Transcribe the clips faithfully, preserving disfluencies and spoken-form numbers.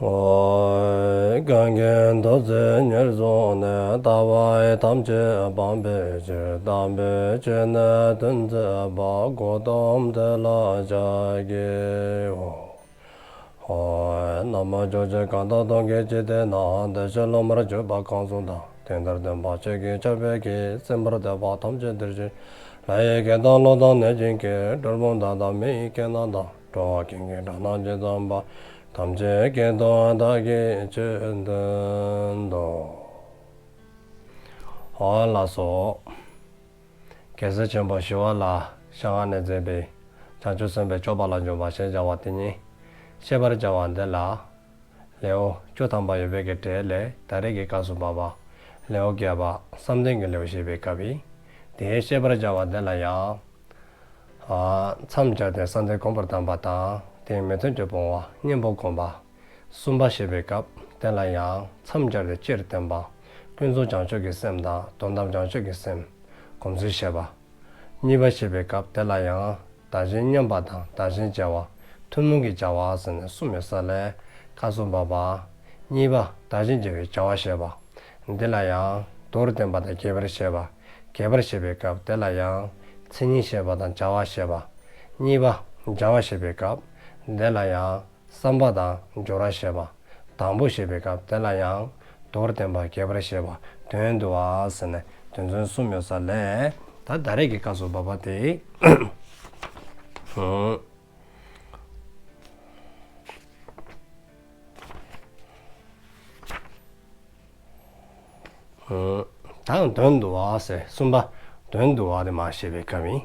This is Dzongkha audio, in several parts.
ཨོ། གང་གིས་ཐུགས་བརྩེ་ཉེར་བཟུང་ནས། ལྟ་བ་ཐམས་ཅད་སྤང་བའི་ཕྱིར། དམ་པའི་ཆོས་ནི་སྟོན་མཛད་པ། གཽ་ཏམ་དེ་ལ་ཕྱག་འཚལ་ལོ། ཨོ། ན་མོ། ཕྱོགས་བཅུ་གང་དག་སྟོང་གི་འཇིག་རྟེན་ན། བདེ་གཤེགས་སློབ་མར་གྱུར་པ་གང་བཞུགས་དང་། དེང་འདིར་སྟོན་པ་ཆོས་ཀྱི་ཆར་འབེབས་ཀྱིས། གསན་པར་འདོད་པ་ཐམས་ཅད་འདིར་གཤེགས་ཤིག། ལྷ་ཡི་སྐད་དང་ཀླུ་དང་གནོད་སྦྱིན་སྐད། གྲུལ་བུམ་དག་དང་མི་ཡི་སྐད་རྣམས་དང་། འགྲོ་བ་ཀུན་གྱི་སྒྲ་རྣམས་ཇི་ཙམ་པ། ཐམས་ཅད་སྐད་དུ་བདག་གིས་ཆོས་བསྟན་ཏོ། ཨོ་ལགས་སོ། རྒྱལ་སྲས་ཆེན་པོ་ཞི་བ་ལྷའི་ཞལ་སྔ་ནས་མཛད་པའི་བྱང་ཆུབ་སེམས་དཔའི་སྤྱོད་པ་ལ་འཇུག་པ་ཞེས་བྱ་བ་དེ་ཉིད་བཤད་པར་བྱ་བ་འདི་ལ། ལེའུ་བཅུ་ཐམ་པ་ཡོད་པའི་གི་གྲས་ལས་ད་རེས་ཀྱི་སྐབས་སུ་བབ་པ་ལེའུ་བརྒྱད་པ་བསམ་གཏན་གྱི་ལེའུ་བཤད་པའི་སྐབས་ཡིན། དེ་བཤད་པར་བྱ་བ་འདི་ལ་ཡང་། ཨ། མཚམས་སྦྱར་ཏེ་བསམ་གཏན་སྒོམ་པར་གདམས་པ་དང་། དེའི་མི་མཐུན་ཕྱོགས་སྤོང་བ། གཉེན་པོ་སྒོམ་པ། གསུམ་པ་བཤད་པའི་སྐབས་དེ་ལ་ཡང་མཚམས་སྦྱར་ཏེ་སྤྱིར་བསྟན་པ། ཀུན་རྫོབ་བྱང་ཆུབ་ཀྱི་སེམས་དང་དོན་དམ་བྱང་ཆུབ་ཀྱི་སེམས་སྒོམ་ཚུལ་བཤད་པ། གཉིས་པ་བཤད་པའི་སྐབས་དེ་ལ་ཡང་བདག་གཞན་མཉམ་པ་དང་བདག་གཞན་བརྗེ་བ། ཐུན་མོང་གི་བྱ་བ་ཟེར་ནས་གསུམ་ཡོད་ས་ལས་སྐབས་སུ་བབ་པ། གཉིས་པ་བདག་གཞན་བརྗེ་བའི་བྱ་བ་བཤད་པ། འདི་ལ་ཡང་མདོར་བསྟན་པ་དང་རྒྱས་པར་བཤད་པ། རྒྱས་པར་བཤད་པའི་སྐབས་དེ་ལ་ཡང་མཚན་ཉིད་བཤད་པ་དང་བྱ་བ་བཤད་པ། གཉིས་པ་བྱ་བ་བཤད་པའི་སྐབས་དེ་ལ་ཡང་བསམ་པ་དང་སྦྱོར་བ་བཤད་པ། དང་པོ་བཤད་པའི་སྐབས་དེ་ལ་ཡང་མདོར་བསྟན་པ་རྒྱས་པར་བཤད་པ། དོན་བསྡུ་བ་ཟེར་ནས་དོན་ཚན་གསུམ་ཡོད་ས་ལས་ད་ད་རེས་ཀྱི་སྐབས་སུ་བབ་པ་དེ། ད་དོན་བསྡུ་བ་ཟེར་གསུམ་པ་དོན་བསྡུ་བ་དེ་མར་བཤད་པའི་སྐབས་ཡིན།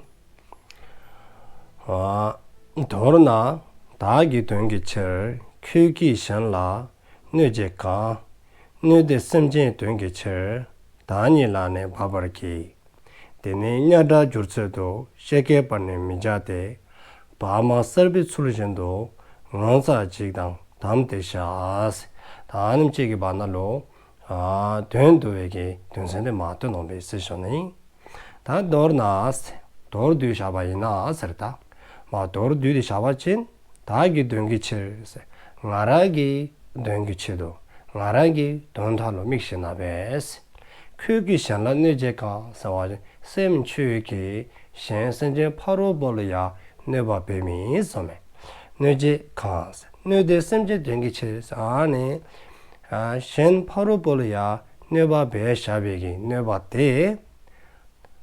ཨ། མདོར་ན་བདག་གི་དོན་གྱི་ཕྱིར། ཁྱོད་ཀྱིས་གཞན་ལ་གནོད་བྱེད་གང་། གནོད་དེ་སེམས་ཅན་དོན་གྱི་ཕྱིར། བདག་ཉིད་ལ་ནི་འབབ་པར་གྱིས། དེ་ནི་གཉའ་ཁྲག་འགྱུར་ཚོད་དུ། བཤད་སྐད་པར་ནི་མི་བྱ་སྟེ། བག་མ་གསར་པའི་ཚུལ་བཞིན་དུ། ངོ་ཚ་འཇིགས་དང་དམ་དེ་བཞག། ད་ཨ་ནེམ་ཅིག་གི་བར་ན་ལུ། ཨ། དོན་བསྡུ་བའི་གི་དོན་ཚན་དེ་མར་སྟོན་གནང་པས་ཟེར་ཞུ་ནི། ད་མདོར་ན་ཟེར་མདོར་བསྡུས་བཞག་པ་ཡིན་ན་ཟེར་ད། མར་མདོར་བསྡུས་ཏེ་བཞག་པ་ཅིན་བདག་གི་དོན་གྱི་ཕྱིར་ཟེར་ང་རང་གི་དོན་གྱི་ཆེད་དུ་ང་རང་གི་དོན་དག་ལུ་དམིགས་ཞིནམ་ལས། ཁྱོད་ཀྱིས་གཞན་ལ་གནོད་བྱེད་གང་ཟེར་བ་ཅིན་སེམས་ཁྱོད་ཀྱིས་གཞན་སེམས་ཅན་ཕ་རོལ་པོ་ལུ་ཡང་གནོད་པ་འབད་མི་ཟེར་མས། གནོད་བྱེད་གང་ཟེར་གནོད་དེ་སེམས་ཅན་དོན་གྱི་ཕྱིར་ཟེར་ཨ་ནི། ཨ། གཞན་ཕ་རོལ་པོ་ལུ་ཡང་གནོད་པ་འབད་བཞག་པའི་གི་གནོད་པ་དེ།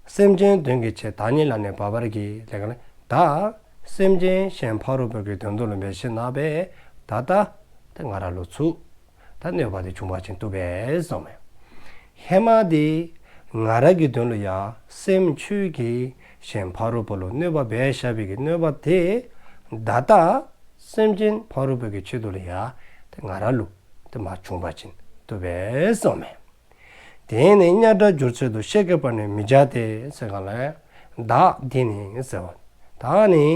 སེམས་ཅན་དོན་གྱི་ཕྱིར། བདག་ཉིད་ལ་ནི་འབབ་པར་གྱིས། ལེགས་ལེགས། ད་སེམས་ཅན་གཞན་ཕ་རོལ་པོ་གི་དོན་དུ་ལུ་འབད་ཞིནམ་ལས་ད་ལྟ་དེ་ང་ར་ལུ་ཚུར་ད་གནོད་པ་དེ་བྱུང་བ་ཅིན་བཏུབ་པས་ཟེར་མས། ཧེ་མ་དེ་ང་ར་གི་དོན་ལུ་ཡང་སེམས་ཁྱོད་ཀྱིས་གཞན་ཕ་རོལ་པོ་ལུ་གནོད་པ་འབད་བཞག་པའི་གི་གནོད་པ་དེ་ད་ལྟ་སེམས་ཅན་ཕ་རོལ་པོ་གི་ཆེད་དུ་ལུ་ཡང་དེ་ང་ར་ལུ་དེ་མར་བྱུང་བ་ཅིན་བཏུབ་པས་ཟེར་མས། དེ་ནི་གཉའ་ཁྲག་འགྱུར་ཚོད་དུ། བཤད་སྐད་པར་ནི་མི་བྱ་སྟེ་ཟེར་ག་ལས། བདག་འདི་ནི་ཟེར་བ། བདག་ནི་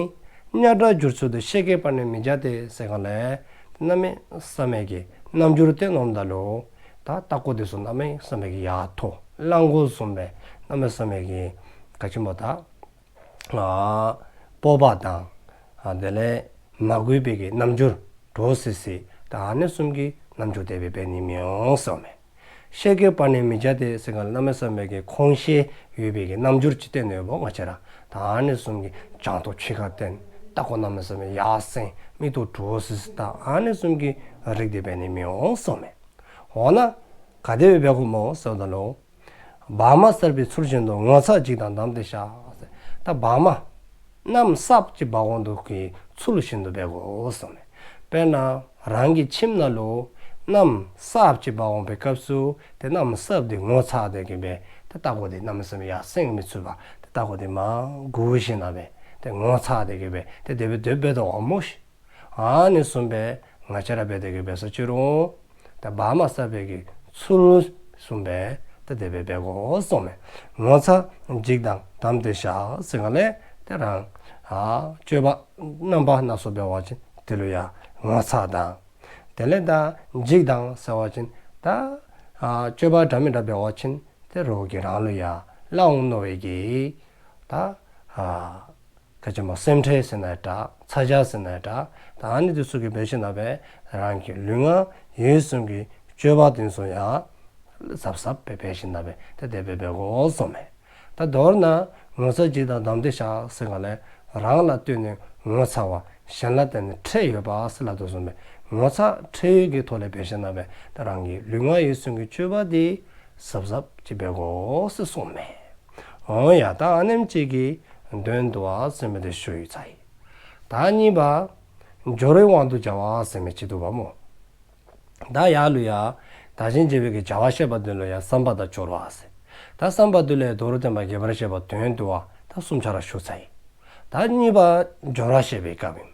གཉའ་ཁྲག་འགྱུར་ཚོད་དུ། བཤད་སྐད་པར་ནི་མི་བྱ་སྟེ་ཟེར་ག་ལས། གནམ་མེད་ས་མེད་ཀྱི་རྣམ་འགྱུར་སྟོནམ་ད་ལུ། ད་ལྟག་ཀོ་དེ་ཚུ་གནམ་མེད་ས་མེད་ཀྱི་ཡར་མཐོ། གླང་གོག་བཟུམ་སྦེ་གནམ་མེད་ས་མེད་ཀྱི་ག་ཅི་སྨོ་ད། ཨ། སྤོབས་པ་དང་། ཨ། དེ་ལས་མ་གུས་པའི་གི་རྣམ་འགྱུར་འདྲོག་སི་སི། ད་ཨ་ནི་བཟུམ་གྱི་རྣམ་འགྱུར་དེ་སྦེ་འབད་ནི་མི་འོང་ཟེར་མས། བཤད་སྐད་པར་ནི་མི་བྱ་སྟེ་ཟེར་ག་ལས་གནམ་མེད་ས་མེད་ཀྱི་ཁོང་ཤེས་ཡོད་པའི་གི་རྣམ་འགྱུར་ཅིག་སྟོན་ནི་ཡོདཔ་ང་བཅས་ར། ད་ཨ་ནི་བཟུམ་གྱི་རྒྱང་མཐོ་ཕྱེད་ཀ་བསྟན། ལྟག་ཀོ་གནམ་མེད་ས་མེད་ཡར་སེང་། མིག་ཏོ་འདྲོག་སི་སི། ད་ཨ་ནི་བཟུམ་གྱི་རིགས་དེ་འབད་ནི་མི་འོང་ཟེར་མས། འོ་ན་ག་དེ་སྦེ་འབད་དགོཔ་སྨོ་ཟེརཝ་ད་ལུ། བག་མ་གསར་པའི་ཚུལ་བཞིན་དུ། ངོ་ཚ་འཇིགས་དང་དམ་དེ་བཞག། ད་བག་མ་གནམ་གསརཔ་ཅིག་འབག་འོང་དོ་གི་ཚུལ་བཞིན་དུ་འབད་དགོ་ཟེར་མས། དཔེར་ན་རང་གི་ཁྱིམ་ནང་ལུ་གནམ་གསརཔ་ཅིག་འབག་འོང་པའི་སྐབས་སུ་དེ་གནམ་གསརཔ་དེ་ངོ་ཚ་སྟེ་གི་སྦེ་དེ་ལྟག་ཀོ་དེ་གནམ་མེད་ས་མེད་ཡར་སེང་མི་ཚུགས་པར་དེ་ལྟག་ཀོ་དེ་མར་སྒུར་ཞིནམ་ལས་དེ་ངོ་ཚ་སྟེ་གི་སྦེ་དེ་དེ་སྦེ་དེ་སྦེ་འབད་དོ་འོང་སྨོ་ཤིག། ཨ་ནི་བཟུམ་སྦེ་ང་བཅས་ར་འབད་དེ་གི་འབད་སོ་ཅི་རུང་། ད་བག་མ་གསར་པའི་གི་ཚུལ་བཟུམ་སྦེ་ད་དེ་སྦེ་འབད་དགོ་གསུངས་མས། ངོ་ཚ་འཇིགས་དང་དམ་དེ་བཞག་ཟེར་ག་ལས་དེ་རང་ཨ་སྤྱོད་པ་རྣམ་པ་སྣ་ཚོགས་འབད་བ་ཅིན་དེ་ལུ་ཡང་ངོ་ཚ་དང་། དེ་ལས་ད་འཇིགས་དང་ཟེར་བ་ཅིན་ད་ཨ་སྤྱོད་པ་འདྲ་མི་འདྲ་འབད་བ་ཅིན་དེ་རོགས་ཀྱིས་རང་ལུ་ཡང་སླབ་འོང་མནོ་བའི་གི་ད་ཨ་ ག་ཅི་སྨོ་སེམས་ཁྲལ་ཟེར་ན་ཡང་འདྲ། ཚ་གྱང་ཟེར་ན་ཡང་འདྲ། ད་ཨ་ནི་དེ་ཚུ་གིས་འབད་ཞིནམ་ལས་རང་གི་ལུས་ངག་ཡིད་གསུམ་གྱི་སྤྱོད་པ་དེ་ཚུ་ཡང་གཟབ་གཟབ་སྦེ་འབད་ཞིནམ་ལས་ད་དེ་སྦེ་འབད་དགོ་གསུངམ་མས། ད་མདོར་ན་ངོ་ཚ་འཇིགས་དང་གདམས་ཏེ་བཤགས་ཟེར་ག་ལས་རང་ལ་ལྟོས་ནས་ངོ་ཚ་བ། གཞན་ལ་ལྟོས་ནས་ཁྲེལ་ཡོད་པ་ཟེར་སླབ་དོ་བཟུམ་སྦེ་ངོ་ཚ་ཁྲེལ་ཡོད་ཀྱི་ཐོག་ལས་འབད་ཞིནམ་ལས་ད་རང་གི་ལུས་ངག་ཡིད་གསུམ་གྱི་སྤྱོད་པ་དེ་གཟབ་གཟབ་ཅིག་འབད་དགོ་ཟེར་གསུངམ་མས། འོང་ཡ་ད་ཨ་ནེམ་ཅིག་གི་དོན་བསྡུ་བ་ཟེར་མི་དེ་ཞུ་ཡི་ཚར་ཡི། ད་གཉིས་པ་སྦྱོར་བའི་དབང་དུ་བྱ་བ་ཟེར་མི་ཅིག་འདུག་པ་སྨོ། ད་ཡར་ལུ་ཡང་བདག་གཞན་བརྗེ་བའི་གི་བྱ་བ་བཤད་པ་དེ་ལུ་ཡང་བསམ་པ་དང་སྦྱོར་བ་ཟེར། ད་བསམ་པ་དེ་ལུ་ཡང་མདོར་བསྟན་པ་རྒྱས་པར་བཤད་པ་དོན་བསྡུ་བ་ད་གསུམ་ཆ་ར་ཞུ་ཚར་ཡི། ད་གཉིས་པ་སྦྱོར་བ་བཤད་པའི་སྐབས་ཨིན།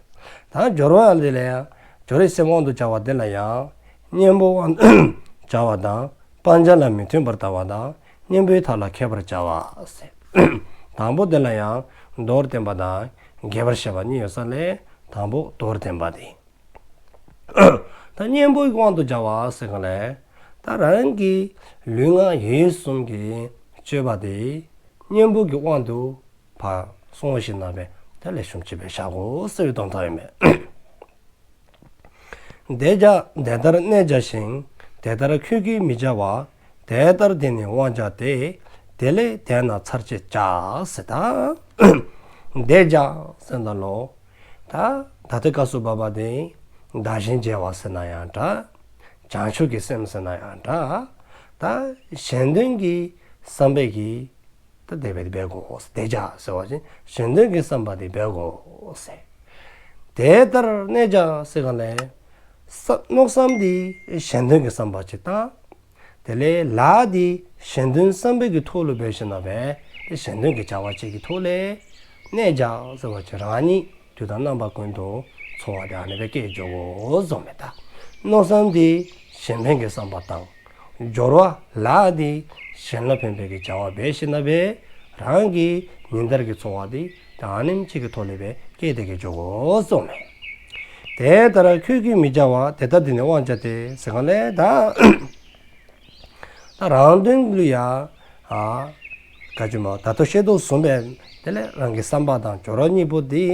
ད་སྦྱོར་བ་དེ་ལས་ཡང་སྦྱོར་བའི་སེམས་དབང་དུ་བྱ་བ་དེ་ལ་ཡང་གཉེན་པོ་དབང་དུ་བྱ་བ་དང་། སྤང་བྱ་ལ་མི་མཐུན་པར་ལྟ་བ་དང་། གཉེན་པོའི་མཐའ་ལ་མཁས་པར་བྱ་བ་ཟེར། དང་པོ་དེ་ལ་ཡང་མདོར་བསྟན་པ་དང་རྒྱས་པར་བཤད་པ་གཉིས་ཡོད་ས་ལས་དང་པོ་མདོར་བསྟན་པ་དེ། ད་གཉེན་པོའི་དབང་དུ་བྱ་བ་ཟེར་ག་ལས་ད་རང་གི་ལུས་ངག་ཡིད་གསུམ་གྱི་སྤྱོད་པ་དེ་གཉེན་པོ་གི་དབང་དུ་ཕར་སོང་ཞིནམ་ལས་ད་ལེགས་ཤོམ་ཅིག་སྦེ་བཞག་དགོ་ཟེར་བའི་དོན་དག་ཨིན་མས། དེ་བྱ་དེ་ལྟར་གནས་བྱ་ཞིང་། དེ་ལྟར་ཁྱོད་ཀྱིས་མི་བྱ་བ། དེ་ལྟར་འདི་ནི་དབང་བྱ་སྟེ། དེ་ལས་འདས་ན་ཚར་བཅད་བྱ། ཟེར་ད། དེ་བྱ་ཟེརཝ་ད་ལུ་ད་ད་ལྟའི་སྐབས་སུ་བབ་པ་དེ་བདག་གཞན་བརྗེ་བ་ཟེར་ན་ཡང་འདྲ། བྱང་ཆུབ་ཀྱི་སེམས་ཟེར་ན་ཡང་འདྲ། ད་གཞན་དོན་གྱི་བསམ་པའི་གི་ད་དེ་སྦེ་འབད་དགོ། དེ་བྱ་ཟེར་བ་ཅིན་གཞན་དོན་གྱི་བསམ་པ་དེ་འབད་དགོ་ཟེར། དེ་ལྟར་གནས་བྱ་ཟེར་ག་ལས་ས་མནོ་བསམ་དེ་གཞན་དོན་གྱི་བསམ་པ་ཅིག་དང་། དེ་ལས་ལཱ་དེ་གཞན་དོན་བསམ་པའི་གི་ཐོག་ལུ་འབད་ཞིནམ་ལས་དེ་གཞན་དོན་གྱི་བྱ་བ་ཅིག་གི་ཐོག་ལས་གནས་བྱ་ཟེར་བ་ཅིན་རང་ཉིད་དུས་དང་རྣམ་པ་ཀུན་ཏུ་འཚོ་བ་དེ་ཨ་ནི་སྦེ་སྐྱེལ་འགྱོ་དགོ་གསུངམ་མས། ད་མནོ་བསམ་དེ་གཞན་ཕན་གྱི་བསམ་པ་དང་། སྦྱོར་བ་ལཱ་དེ་གཞན་ལ་ཕན་པའི་གི་བྱ་བ་འབད་ཞིནམ་ལས་རང་གི་ཉིན་ལྟར་གྱི་འཚོ་བ་དེ་ད་ཨ་ནེམ་ཅིག་གི་ཐོག་ལས་སྦེ་སྐྱེལ་ཏེ་གི་འགྱོ་དགོ་གསུངམ་མས། དེ་ལྟར་ཁྱོད་ཀྱིས་མི་བྱ་བ། དེ་ལྟར་འདི་ནི་དབང་བྱ་སྟེ། ཟེར་ག་ལས་ད་ད་རང་དོན་ལུ་ཡང་ཨ་ག་ཅི་སྨོ་ད་ལྟོ་བཤད་དོ་བཟུམ་སྦེ་དེ་ལས་རང་གི་བསམ་པ་དང་སྦྱོར་བ་གཉིས་པོ་དེ་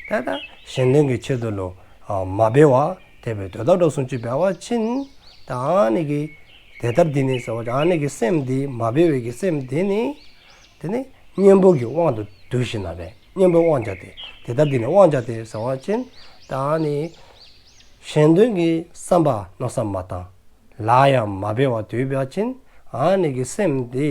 ད་ད་གཞན་དོན་གྱི་ཆེད་དུ་ལུ་ཨ་མ་འབད་བར་དེ་སྦེ་སྡོད་ད་འགྱོ་སོང་ཅི་འབད་བ་ཅིན་ད་ཨ་ནི་གི་དེ་ལྟར་འདི་ནི་ཟེར་བ་ཅིན་ཨ་ནི་གི་སེམས་དེ་མ་འབད་བའི་གི་སེམས་དེ་ནི་དེ་ནི་གཉེན་པོ་གི་དབང་དུ་བསྡུ་ཞིནམ་ལས་གཉེན་པོའི་དབང་བྱ་སྟེ། དེ་ལྟར་འདི་ནི་དབང་བྱ་སྟེ་ཟེར་བ་ཅིན་ད་ཨ་ནི་གཞན་དོན་གྱི་བསམ་པ་མནོ་བསམ་མ་བཏང་། ལཱ་ཡང་མ་འབད་བར་སྡོད་པ་ཅིན་ཨ་ནི་གི་སེམས་དེ་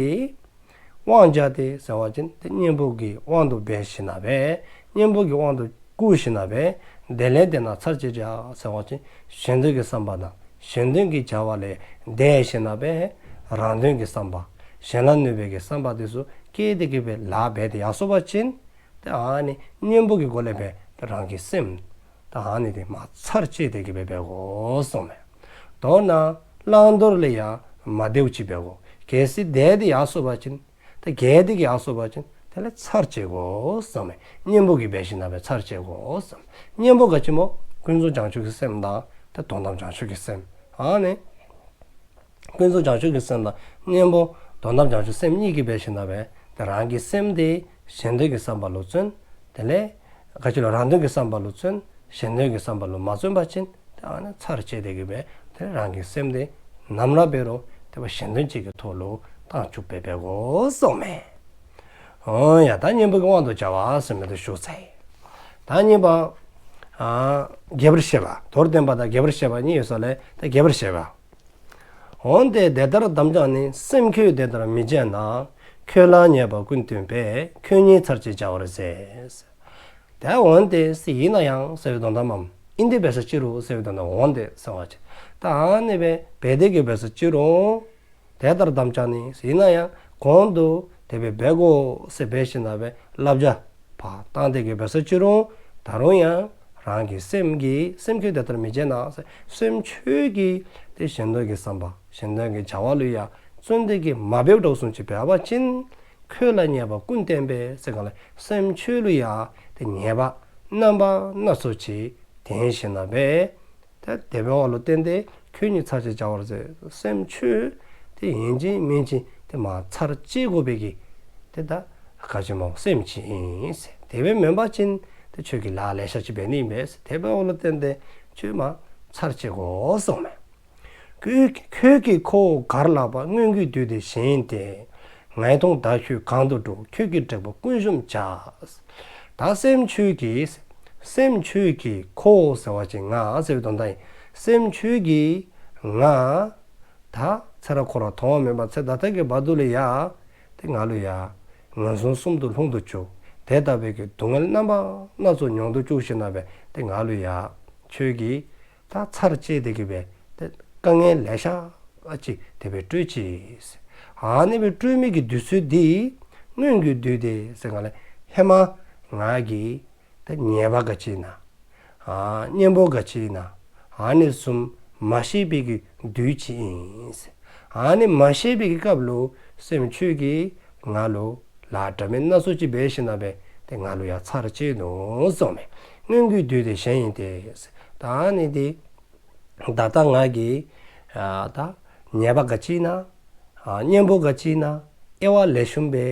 དབང་བྱ་སྟེ་ཟེར་བ་ཅིན་དེ་གཉེན་པོ་གི་དབང་དུ་འབད་ཞིནམ་ལས་གཉེན་པོ་གི་དབང་དུ་བཀུར་ཞིནམ་ལས་དེ་ལས་འདས་ན་ཚར་བཅད་བྱ་ཟེར་བ་ཅིན་གཞན་དོན་གྱི་བསམ་པ་དང་གཞན་དོན་གྱི་བྱ་བ་ལས་འདས་ཞིནམ་ལས་རང་དོན་གྱི་བསམ་པ་གཞན་ལ་གནོད་པའི་གི་བསམ་པ་དེ་ཚུ་སྐྱེས་ཏེ་གི་སྦེ་ལཱ་འབད་དེ་ཡར་སོང་པ་ཅིན་ཏེ་ཨ་ནི་གཉེན་པོ་གི་སྒོ་ལས་འབད་རང་གི་སེམས་ད་ཨ་ནི་དེ་མར་ཚར་བཅད་དེ་གི་སྦེ་འབད་དགོ་གསུངམ་མས། མདོར་ན་བླང་དོར་ལུ་ཡང་མ་བདེཝ་ཅིག་འབད་དགོ། གལ་སྲིད་དེ་དེ་ཡར་སོང་པ་ཅིན་ཏེ་གལ་ཏེ་གི་ཡར་སོང་པ་ཅིན་དེ་ལས་ཚར་བཅད་དགོ་གསུངམ་མས། གཉེན་པོ་གིས་འབད་ཞིནམ་ལས་ཚར་བཅད་དགོ་གསུངམ་མས། གཉེན་པོ་ག་ཅི་སྨོ། ཀུན་རྫོབ་བྱང་ཆུབ་ཀྱི་སེམས་དང་ཏེ་དོན་དམ་བྱང་ཆུབ་ཀྱི་སེམས། ཨ་ནི་ཀུན་རྫོབ་བྱང་ཆུབ་ཀྱི་སེམས་དང་གཉེན་པོ་དོན་དམ་བྱང་ཆུབ་སེམས་གཉིས་ཀྱིས་འབད་ཞིནམ་ལས་ཏེ་རང་གི་སེམས་དེ་གཞན་དོན་གྱི་བསམ་པ་ལུ་བརྩོན། དེ་ལས་ག་ཅི་ལུ་རང་དོན་གྱི་བསམ་པ་ལུ་བརྩོན། གཞན་དོན་གྱི་བསམ་པ་ལུ་མ་བརྩོན་པ་ཅིན་ཏེ་ཨ་ནི་ཚར་བཅད་དེ་གི་སྦེ་ཏེ་རང་གི་སེམས་དེ་ནམ་ར་འབད་རུང་ཏེ་གཞན་དོན་ཅིག་གི་ཐོག་ལུ་བཏང་བཅུག་སྦེ་འབད་དགོ་གསུངམ་མས། འོང་ཡ་ད་གཉེན་པོ་གི་དབང་དུ་བྱ་བ་ཟེར་མི་དེ་ཞུ་ཚར་ཡི། ད་གཉིས་པ་ཨ་རྒྱས་པར་བཤད་པ། མདོར་བསྟན་པ་དང་རྒྱས་པར་བཤད་པ་གཉིས་ཡོད་ས་ལས་ད་རྒྱས་པར་བཤད་པ། འོན་ཏེ་དེ་ལྟར་དམ་བཅའ་ནི། སེམས་ཁྱོད་དེ་ལྟར་མི་བྱེད་ན། ཁྱོད་ལ་ཉེས་པ་ཀུན་བསྟན་པས། ཁྱོད་ཉིད་ཚར་བཅད་བྱ་བར་ཟད། ད་འོན་ཏེ་ཟེར་ཨིན་ན་ཡང་ཟེར་བའི་དོན་དག་མས། ཨིན་ཏེ་འབད་ས་ཅི་རུང་ཟེར་བའི་དོན་དག། འོན་ཏེ་ཟེར་བ་ཅིན་ད་ཨ་ནི་སྦེ་འབད་དེ་གི་འབད་ས་ཅི་རུང་དེ་ལྟར་དམ་བཅའ་ནི་ཟེར་ཨིན་ན་ཡང་གོང་དུ་དེ་སྦེ་འབད་དགོ་ཟེར་འབད་ཞིནམ་ལས་བསླབ་བྱ་ཕར་བཏང་སྟེ་གི་འབད་ས་ཅི་རུང་ད་རུང་ཡང་རང་གི་སེམས་ཀྱིས། སེམས་ཁྱོད་དེ་ལྟར་མི་བྱེད་ན་ཟེར། སེམས་ཁྱོད་ཀྱིས་ཏེ་གཞན་དོན་གྱི་བསམ་པ་གཞན་དོན་གྱི་བྱ་བ་ལུ་ཡང་བརྩོན་ཏེ་གི་མ་འབདཝ་འགྱོ་སོང་ཅི་འབད་བ་ཅིན། ཁྱོད་ལ་ཉེས་པ་ཀུན་བསྟན་པས་ཟེར་ག་ལས་སེམས་ཁྱོད་ལུ་ཡང་ཏེ་ཉེས་པ་རྣམ་པ་སྣ་ཚོགས་ཅིག་བསྟན་ཞིནམ་ལས་ཏེ་དེ་འབདཝ་ལུ་བརྟེན་ཏེ་ཁྱོད་ཉིད་ཚར་བཅད་བྱ་བར་ཟད། སེམས་ཁྱོད་ཏེ་ཨིན་ཅི་མིན་ཅི་ཏེ་མར་ཚར་བཅད་དགོ་པའི་གི་ཏེ་ད་ག་ཅི་སྨོ་སེམས་ཅིག་ཨིན་ཟེར། དེ་སྦེ་མེན་པ་ཅིན་ཏེ་ཁྱོད་ཀྱིས་ལཱ་ལེ་ཤ་ཅིག་འབད་ནི་ཨིན་པས། དེ་འབདཝ་ལུ་བརྟེན་ཏེ་ཁྱོད་མ་ཚར་བཅད་དགོ་གསུངམ་མས། ཁྱོད་ཁྱོད་ཀྱིས་ཁོ་བོ་གར་ལགས་པ། སྔོན་གྱི་དུས་དེ་གཞན་ཡིན་ཏེ། ང་ཡི་མཐོང་ད་ཁྱོད་གང་དུ་འགྲོ། ཁྱོད་ཀྱི་དྲེགས་པ་ཀུན་ཞུམ་བྱ། ད་སེམས་ཁྱོད་ཀྱིས། སེམས་ཁྱོད་ཀྱིས་ཁོ་བོ་ཟེར་བ་ཅིན་ང་ཟེར་བའི་དོན་དག་ཨིན། སེམས་ཁྱོད་ཀྱིས་ང་ད་ཚེ་རབས་འཁོར་བ་ཐོག་མ་མེད་པ་ཚེ་ད་ལྟ་གི་བར་དུ་ལུ་ཡང་ཏེ་ང་ལུ་ཡང་ངན་སོང་གསུམ་དུ་ལྷུང་དུ་བཅུག། དེ་ལྟ་བུའི་གི་སྡུག་བསྔལ་རྣམ་པ་སྣ་ཚོགས་མྱོང་དུ་བཅུག་ཞིནམ་ལས་ཏེ་ང་ལུ་ཡང་ཁྱོད་ཀྱིས་ད་ཚར་བཅད་དེ་གི་སྦེ་ཏེ་དཀའ་ངལ་ལེ་ཤ་ཅིག་དེ་སྦེ་སྤྲོད་ཅི། ཨ་ནི་སྦེ་སྤྲོད་མི་གི་དུས་ཚོད་འདི་སྔོན་གྱི་དུས་དེ་ཟེར་ག་ལས་ཧེ་མ་ང་གིས་ཏེ་ཉེས་པ་ག་ཅི་ཨིན་ན། ཨ་གཉེན་པོ་ག་ཅི་ཨིན་ན། ཨ་ནི་བཟུམ་མ་ཤེས་པའི་གི་དུས་ཅིག་ཨིན། ཨ་ནི་མ་ཤེས་པའི་གི་སྐབས་ལུ་སེམས་ཁྱོད་ཀྱིས་ང་ལུ་ལཱ་འདྲ་མིན་སྣ་ཚོགས་ཅིག་འབད་ཞིནམ་ལས་ཏེ་ང་ལུ་ཡང་ཚར་བཅད་ནུག་གསུངམ་མས། སྔོན་གྱི་དུས་དེ་གཞན་ཡིན་ཏེ། ད་ཨ་ནི་འདི་ད་ལྟ་ང་གིས་ཨ་ད་ཉེས་པ་ག་ཅི་ཨིན་ན། ཨ་གཉེན་པོ་ག་ཅི་ཨིན་ན། དབྱེ་བ་ལེགས་ཤོམ་སྦེ་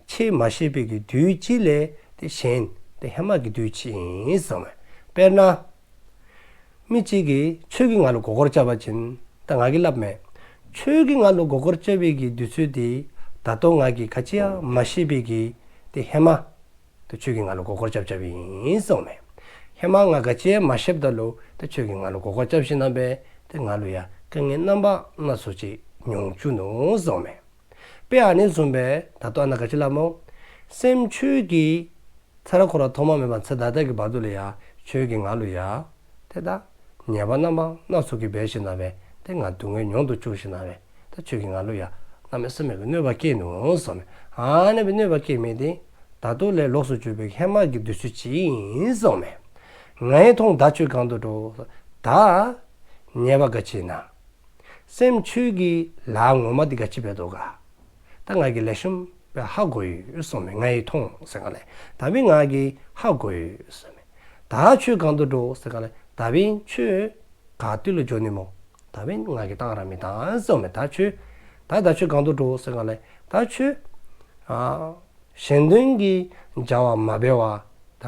ཕྱེ་མ་ཤེས་པའི་གི་དུས་ཅིག་ལས་ཏེ་གཞན་ཏེ་ཧེ་མ་གི་དུས་ཅིག་ཨིན་གསུངམ་མས། དཔེར་ན་མི་གཅིག་གིས་ཁྱོད་ཀྱིས་ང་ལུ་མགུ་སྐོར་རྐྱབ་པ་ཅིན་ད་ང་གིས་སླབ་མས། ཁྱོད་ཀྱིས་ང་ལུ་མགུ་སྐོར་རྐྱབ་པའི་གི་དུས་ཚོད་འདི་ད་ལྟོ་ང་གིས་ག་ཅི་ཡང་མ་ཤེས་པའི་གི་ཏེ་ཧེ་མ་ཏེ་ཁྱོད་ཀྱིས་ང་ལུ་མགུ་སྐོར་རྐྱབ་རྐྱབ་ཨིན་གསུངམ་མས། ཧེ་མ་ང་ག་ཅི་ཡང་མ་ཤེསཔ་ད་ལུ་ཏེ་ཁྱོད་ཀྱིས་ང་ལུ་མགུ་སྐོར་རྐྱབ་ཞིནམ་ལས་ཏེ་ང་ལུ་ཡང་དཀའ་ངལ་རྣམ་པ་སྣ་ཚོགས་ཅིག་མྱོང་བཅུག་ནུག་གསུངམ་མས། དཔེ་ཨ་ནི་བཟུམ་སྦེ་ད་ལྟོ་ཨ་ནཱ་ག་ཅི་སླབ་སྨོ། སེམས་ཁྱོད་ཀྱིས་ཚེ་རབས་འཁོར་བ་ཐོག་མ་མེད་པ་ཚེ་ད་ལྟ་གི་བར་དུ་ལུ་ཡང་ཁྱོད་ཀྱིས་ང་ལུ་ཡང་ཏེ་ད་ཉེས་པ་རྣམ་པ་སྣ་ཚོགས་ཀྱིས་འབད་ཞིནམ་ལས་ཏེ་ང་སྡུག་བསྔལ་མྱོང་དུ་བཅུག་ཞིནམ་ལས་ད་ཁྱོད་ཀྱིས་ང་ལུ་ཡང་གནམ་མེད་ས་མེད་ཀྱི་གནོད་པ་བསྐྱལ་ནུག་གསུངམ་མས། ཨ་ནི་སྦེ་གནོད་པ་བསྐྱལ་མི་འདི་ད་ལྟོ་ལས་ལོགས་སུ་གྱུར་པའི་ཧེ་མ་གི་དུས་ཚོད་ཅིག་ཨིན་གསུངམ་མས། ང་ཡི་མཐོང་ད་ཁྱོད་གང་དུ་འགྲོ། ད་ཉེས་པ་ག་ཅི་ཨིན་ན། སེམས་ཁྱོད་ཀྱིས་ལཱ་ངོ་མ་འདི་ག་ཅི་འབད་དོ་ག། ད་ང་གིས་ལེགས་ཤོམ་སྦེ་ཧ་གོ་ཡི་གསུངམ་མས། ང་ཡི་མཐོང་ཟེར་ག་ལས་ད་འབདན་ང་གིས་ཧ་གོ་ཡི་གསུངམ་མས། ད་ཁྱོད་གང་དུ་འགྲོ་ཟེར་ག་ལས་ད་འབདན་ཁྱོད་ག་ཏེ་ལུ་འགྱོ་ནི་སྨོ། ད་འབདན་ང་གིས་བཏང་ར་མི་བཏང་གསུངམ་མས། ད་ཁྱོད་ད་ད་ཁྱོད་གང་དུ་འགྲོ་ཟེར་ག་ལས་ད་ཁྱོད་ཨ་གཞན་དོན་གྱི་བྱ་བ་མ་འབད་བར་ད་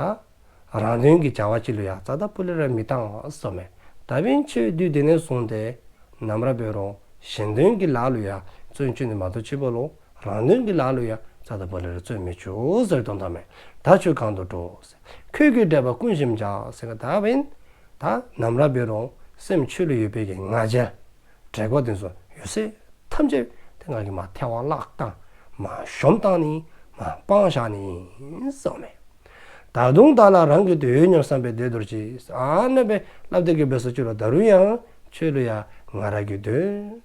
རང་དོན་གྱི་བྱ་བ་ཅིག་ལུ་ཡང་རྩ་ད་པུ་ལས་ར་མི་བཏང་གསུངམ་མས། ད་འབདན་ཁྱོད་དུས་དེ་ནས་བཟུང་སྟེ་ནམ་ར་འབད་རུང་གཞན་དོན་གྱི་ལཱ་ལུ་ཡང་བརྩོན་བཅུག་ནི་མ་གཏོགས་ཅིག་པོ་ལུ་རང་དོན་གྱི་ལཱ་ལུ་ཡང་རྩ་ད་པུ་ལས་ར་བརྩོན་མི་བཅུག་ཟེར་དོན་དག་མས། ད་ཁྱོད་གང་དུ་འགྲོ་ཟེར། ཁྱོད་ཀྱི་དྲེགས་པ་ཀུན་ཞུམ་བྱ་ཟེར་ག་ད་འབདན་ད་ནམ་ར་འབད་རུང་སེམས་ཁྱོད་ལུ་ཡོད་པའི་གི་ང་རྒྱལ་དྲེགས་པ་དེ་ཚུ་ཡོད་ཚད་ཐམས་ཅད་ཏེ་ང་གིས་མར་ཐལ་བར་བརླག་བཏང་མར་གཞོམ་བཏང་ནི་མར་སྤང་བཞག་ནི་ཨིན་གསུངམ་མས། ད་དུང་བདག་ལ་རང་གི་དོན་ཡོད་སྙམ་བསམ་པས་བདེ་འདོར་ཅིག། ཨ་ནི་སྦེ་སླབ་སྟེ་གི་འབད་ས་ཅིག་ལུ་ད་རུང་ཡང་ཁྱོད་ལུ་ཡང་ང་ར་གི་དོན་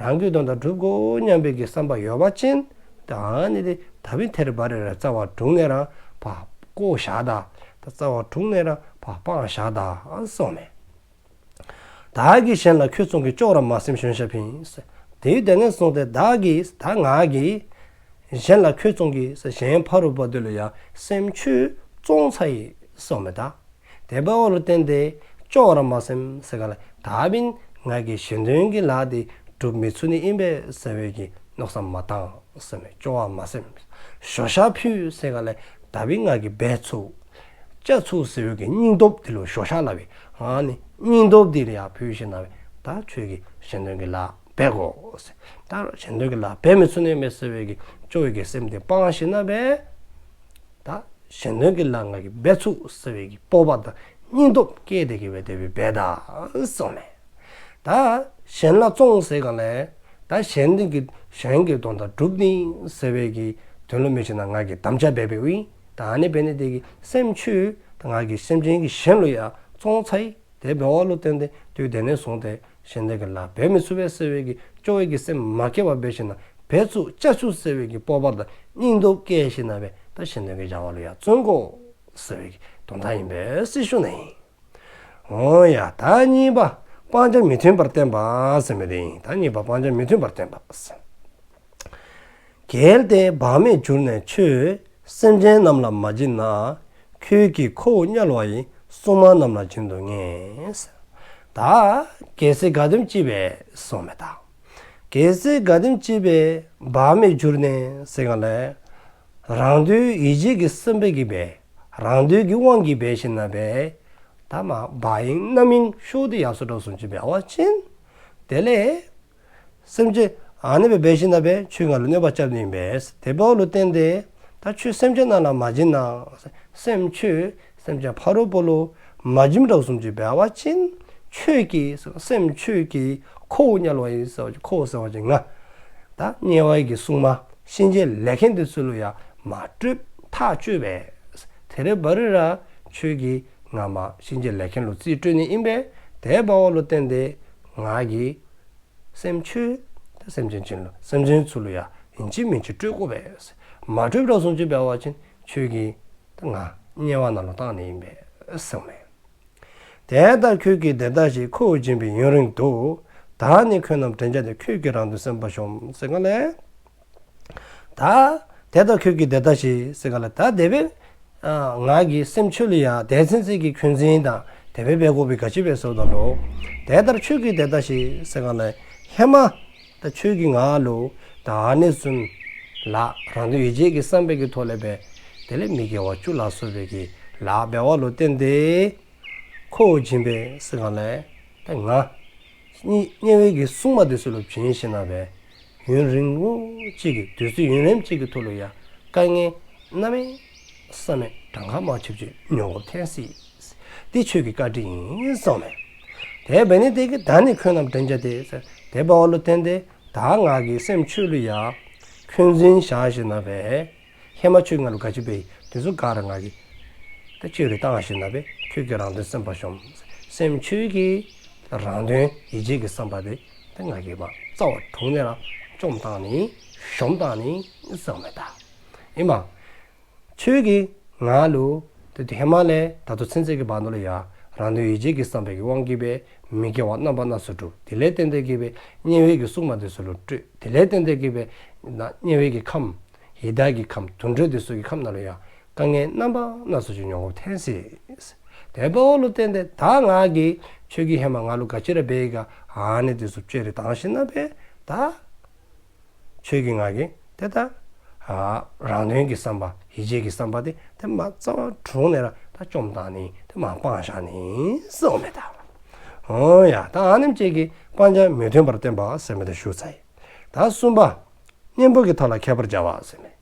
རང་གི་དོན་དག་སྒྲུབ་དགོ་སྙམ་པའི་གི་བསམ་པ་ཡོད་པ་ཅིན་ད་ཨ་ནི་འདི་ད་འབདན་ཐད་རི་བ་རི་ར་རྩ་བ་དྲུངས་ནས་ར་ཕར་བཀོ་བཞག་ད། ད་རྩ་བ་དྲུངས་ནས་ར་ཕར་སྤང་བཞག་ད་གསུངམ་མས། བདག་གིས་གཞན་ལ་ཁྱོད་བཙོང་གི། །སྐྱོ་བར་མ་སེམས་གཞོན་ཤ་ཕུད། དེའི་དེ་ནས་བཟུང་སྟེ་བདག་གིས་ད་ང་གིས་གཞན་ལ་ཁྱོད་བཙོང་གི་གཞན་ཕ་རོལ་པོ་དེ་ལུ་ཡང་སེམས་ཁྱོད་བཙོང་ཚར་ཡི་གསུངམ་མས། ད་དེ་འབདཝ་ལུ་བརྟེན་ཏེ་སྐྱོ་བར་མ་སེམས་ཟེར་ག་ལས་ད་འབདན་ང་གིས་གཞན་དོན་གྱི་ལཱ་འདི་སྒྲུབ་མི་ཚུགས་ནི་ཨིན་པས་ཟེར་བའི་གི་མནོ་བསམ་མ་བཏང་གསུངམ་མས། སྐྱོ་བར་མ་སེམས་གཞོན་ཤ་ཕུད་ཟེར་ག་ལས་ད་འབདན་ང་གིས་འབད་ཚུགས་བཅག་ཚུགས་ཟེར་བའི་གི་སྙིང་སྟོབས་འདི་ལུ་གཞོན་ཤ་སླབ་ཨིན། ཨ་ནི་སྙིང་སྟོབས་འདི་ལུ་ཡང་ཕུལ་ཞིནམ་ལས་ད་ཁྱོད་ཀྱིས་གཞན་དོན་གྱི་ལཱ་འབད་དགོ་ཟེར། ད་གཞན་དོན་གྱི་ལཱ་འབད་མི་ཚུགས་ནི་མས་ཟེར་བའི་གི་སྐྱོ་བའི་གི་སེམས་འདི་སྤང་ཞིནམ་ལས་ད་གཞན་དོན་གྱི་ལཱ་ང་གིས་འབད་ཚུགས་ཟེར་བའི་གི་སྤོབས་པ་དང་སྙིང་སྟོབས་བསྐྱེད་དེ་གི་འབད་དེ་འབད་ད་གསུངམ་མས། ད་གཞན་ལ་བཙོང་ཟེར་ག་ལས་ད་གཞན་དོན་གྱི་གཞན་གྱི་དོན་དག་སྒྲུབ་ནི་ཟེར་བའི་གི་དོན་ལུ་མི་ཅིག་ན་ང་གིས་དམ་བཅའ་འབད་འབདཝ་ཨིན། ད་ཨ་ནི་འབད་ནི་དེ་གིས་སེམས་ཁྱོད་ད་ང་གིས་སེམས་ཅན་གྱི་གཞན་ལུ་ཡང་བཙོང་ཚར་ཡི། དེ་འབདཝ་ལུ་བརྟེན་ཏེ་དུས་དེ་ནས་བཟུང་སྟེ་གཞན་དོན་གྱི་ལཱ་འབད་མི་ཚུགས་པས་ཟེར་བའི་གི་སྐྱོ་བའི་གི་སེམས་མ་སྐྱེ་བར་འབད་ཞིནམ་ལས་འབད་ཚུགས་བཅག་ཚུགས་ཟེར་བའི་གི་སྤོབས་པ་དང་སྙིང་སྟོབས་བསྐྱེད་ཞིནམ་ལས་ད་གཞན་དོན་གྱི་བྱ་བ་ལུ་ཡང་བརྩོན་དགོ་ཟེར་བའི་གི་དོན་དག་ཨིན་པས་ཟེར་ཞུ་ནི་ཨིན། འོང་ཡ། ད་གཉིས་པ་སྤང་བྱ་མི་མཐུན་པར་བསྟན་པ་ཟེར་མི་འདི་ཨིན། ད་གཉིས་པ་སྤང་བྱ་མི་མཐུན་པར་བསྟན་པ་ཟེར། གལ་ཏེ་བག་མེད་གྱུར་ནས་ཁྱོད། །སེམས་ཅན་རྣམས་ལ་མ་སྦྱིན་ན། །ཁྱོད་ཀྱིས་ཁོ་བོ་དམྱལ་བ་ཡི། །སྲུང་མ་རྣམས་ལ་སྦྱིན་དུ་ངེས། ད་གལ་སྲིད་ག་དེམ་ཅིག་སྦེ་གསུངམ་མས། ད་གལ་སྲིད་ག་དེམ་ཅིག་སྦེ་བག་མེད་གྱུར་ནས་ཟེར་ག་ལས་རང་དོན་ཡིད་བྱེད་ཀྱི་སེམས་དཔའ་གིས་སྦེ་ རང་འདོད་ཀྱི་དབང་གིས་འབད་ཞིནམ་ལས་ད་མ་བག་ཡངས་རྣམ་གཡེང་ཤོར་ཏེ་ཡར་སོ་དྲགས་བཟུམ་ཅིག་འབད་བ་ཅིན་དེ་ལས་སེམས་ཅན་ཨ་ནི་སྦེ་འབད་ཞིནམ་ལས་ཁྱོད་ང་ལུ་གནོད་པ་རྐྱབ་ནི་ཨིན་པས། དེ་འབདཝ་ལུ་བརྟེན་ཏེ་ད་ཁྱོད་སེམས་ཅན་རྣམས་ལ་མ་བྱིན་ན། སེམས་ཁྱོད་སེམས་ཅན་ཕ་རོལ་པོ་ལུ་མ་བྱིནམ་དྲགས་བཟུམ་ཅིག་འབད་བ་ཅིན་ཁྱོད་ཀྱིས་སེམས་ཁྱོད་ཀྱིས་ཁོ་བོ་དམྱལ་བ་ཡི་ཟེར་བ་ཅིན་ཁོ་བོ་ཟེར་བ་ཅིན་ང་ད་དམྱལ་བ་གི་སྲུང་མ་གཤིན་རྗེ་ལས་མཁན་དེ་ཚུ་ལུ་ཡང་མ་སྤྲོད་ཐག་གཅོད་པས། དེ་རེ་བ་རེ་ར་ཁྱོད་ཀྱིས་ང་མ་གཤིན་རྗེ་ལས་མཁན་ལུ་རྩིས་སྤྲོད་ནི་ཨིན་པས། དེ་འབདཝ་ལུ་བརྟེན་ཏེ་ང་གིས་སེམས་ཁྱོད་ད་སེམས་ཅན་ཅིག་ལུ་སེམས་ཅན་ཚུ་ལུ་ཡང་ཨིན་ཅི་མིན་ཅི་སྤྲོད་དགོ་པས། མ་སྤྲོད་དྲགས་བཟུམ་ཅིག་འབད་བ་ཅིན་ཁྱོད་ཀྱིས་ད་ང་དམྱལ་བ་ནང་ལུ་བཏང་ནི་ཨིན་པས་ཟེརཝ་མས། དེ་ལྟར་ཁྱོད་ཀྱིས་དེ་ལྟ་ཞིག་ཁོ་བོས་བྱིན་པས་ཡུན་རིང་དུ། བདག་ནི་ཁྱོད་རྣམས་འདྲེན་བྱ་སྟེ། ཁྱོད་ཀྱིས་རང་དོན་སེམས་པར་ཤོམས། ཟེར་ག་ལས། ད་དེ་ལྟར་ཁྱོད་ཀྱིས་དེ་ལྟ་ཞིག་ཟེར་ག་ལས། ད་དེ་སྦེ་ཨ་ང་གིས་སེམས་ཁྱོད་ལུ་ཡང་དེ་ཚུན་ཚོད་ཀྱི་འཁོན་འཛིན་དང་དེ་སྦེ་འབད་དགོ་པའི་ག་ཅི་འབད་ཟེརཝ་ད་ལུ། དེ་ལྟར་ཁྱོད་ཀྱིས་དེ་ལྟ་ཞིག་ཟེར་ག་ལས། ཧེ་མ་ད་ཁྱོད་ཀྱིས་ང་ལུ་ད་ཨ་ནི་བཟུམ་ལཱ་རང་དོན་ཡིད་བྱེད་ཀྱི་བསམ་པའི་གི་ཐོག་ལས་འབད་དེ་ལས་མི་དགེ་བ་བཅུ་ལ་སོགས་པའི་གི་ལཱ་འབདཝ་ལུ་བརྟེན་ཏེ་ཁོ་བོས་བྱིན་པས་ཟེར་ག་ལས། ད་ང་དམྱལ་བའི་གི་སྲུང་མ་དེ་ཚུ་ལུ་བྱིན་ཞིནམ་ལས་ཡུན་རིང་པོ་ཅིག་གི་དུས་ཚོད་ཡུན་རིངམོ་ཅིག་གི་ཐོག་ལུ་ཡང་དཀའ་ངལ་གནམ་མེད་ས་མེད་གྲངས་ཁ་མ་ཆོདཔ་ཅིག་མྱོང་དགོཔ་ཐོན་སྲིད། དེ་ཁྱོད་ཀྱི་བཀའ་དྲིན་ཨིན་ཟེརཝ་མས། དེ་འབད་ནི་དེ་གིས་བདག་ནི་ཁྱོད་རྣམས་འདྲེན་བྱ་སྟེ། དེ་འབདཝ་ལུ་བརྟེན་ཏེ་ད་ང་གིས་སེམས་ཁྱོད་ལུ་ཡང་འཁོན་འཛིན་བཞག་ཞིནམ་ལས། ཧེ་མ་ཁྱོད་ང་ལུ་ག་ཅི་འབད་ཡི་དེ་ཚུ་ག་ར་ང་གིས་ད་བཅོས་རེ་བཏང་ཞིནམ་ལས། ཁྱོད་ཀྱིས་རང་དོན་སེམས་པར་ཤོམས། སེམས་ཁྱོད་ཀྱིས་རང་དོན་ཡིད་བྱེད་ཀྱི་བསམ་པ་དེ་ད་ང་གིས་མ་རྩ་བ་དྲུངས་ནས་ར་བཅོམ་བཏང་ནི་ཤོམ་བཏང་ནི་ཟེརཝ་མས་ད། ཨིན་མས། ཁྱོད་ཀྱིས་ང་ལུ་ད་ཧེ་མ་ལས་ད་ལྟོ་ཚུན་ཚོད་ཀྱི་བར་ན་ལུ་ཡང་རང་དོན་ཡིད་བྱེད་ཀྱི་བསམ་པའི་གི་དབང་གིས་སྦེ་མི་དགེ་བ་རྣམ་པ་སྣ་ཚོགས་སྒྲུབ། དེ་ལས་བརྟེན་ཏེ་གིས་སྦེ་དམྱལ་བའི་གི་སྲུང་མ་དེ་ཚུ་ལུ་སྤྲོད། དེ་ལས་བརྟེན་ཏེ་གིས་སྦེ་ན་དམྱལ་བའི་གི་ཁམས་ཡི་དྭགས་ཀྱི་ཁམས་དུད་འགྲོ་དེ་ཚུ་གི་ཁམས་ནང་ལུ་ཡང་དཀའ་ངལ་རྣམ་པ་སྣ་ཚོགས་ཅིག་མྱོང་དགོཔ་ཐོན་སྲིད། དེ་འབདཝ་ལུ་བརྟེན་ཏེ་ད་ང་གིས་ཁྱོད་ཀྱིས་ཧེ་མ་ང་ལུ་ག་ཅི་ར་འབད་ཡི་ག་ཨ་ནི་དེ་ཚུ་བཅོས་རེ་བཏང་ཞིནམ་ལས་ད་ཁྱོད་ཀྱིས་ང་གིས་དེ་ད་ཨ་རང་དོན་གྱི་བསམ་པ་ཡིད་བྱེད་ཀྱི་བསམ་པ་དེ་དེ་མ་རྩ་བ་དྲུངས་ནས་ར་ད་བཅོམ་བཏང་ནི་དེ་མ་སྤང་བཞག་ནི་ཟེརཝ་མས་ད། འོ་ཡ་ད་ཨ་ནེམ་ཅིག་གིས་སྤང་བྱ་མི་མཐུན་པར་བསྟན་པ་ཟེར་མི་དེ་ཞུ་ཚར་ཡི། ད་གསུམ་པ་གཉེན་པོ་གི་མཐའ་ལ་མཁས་པར་བྱ་བ་ཟེར་མས།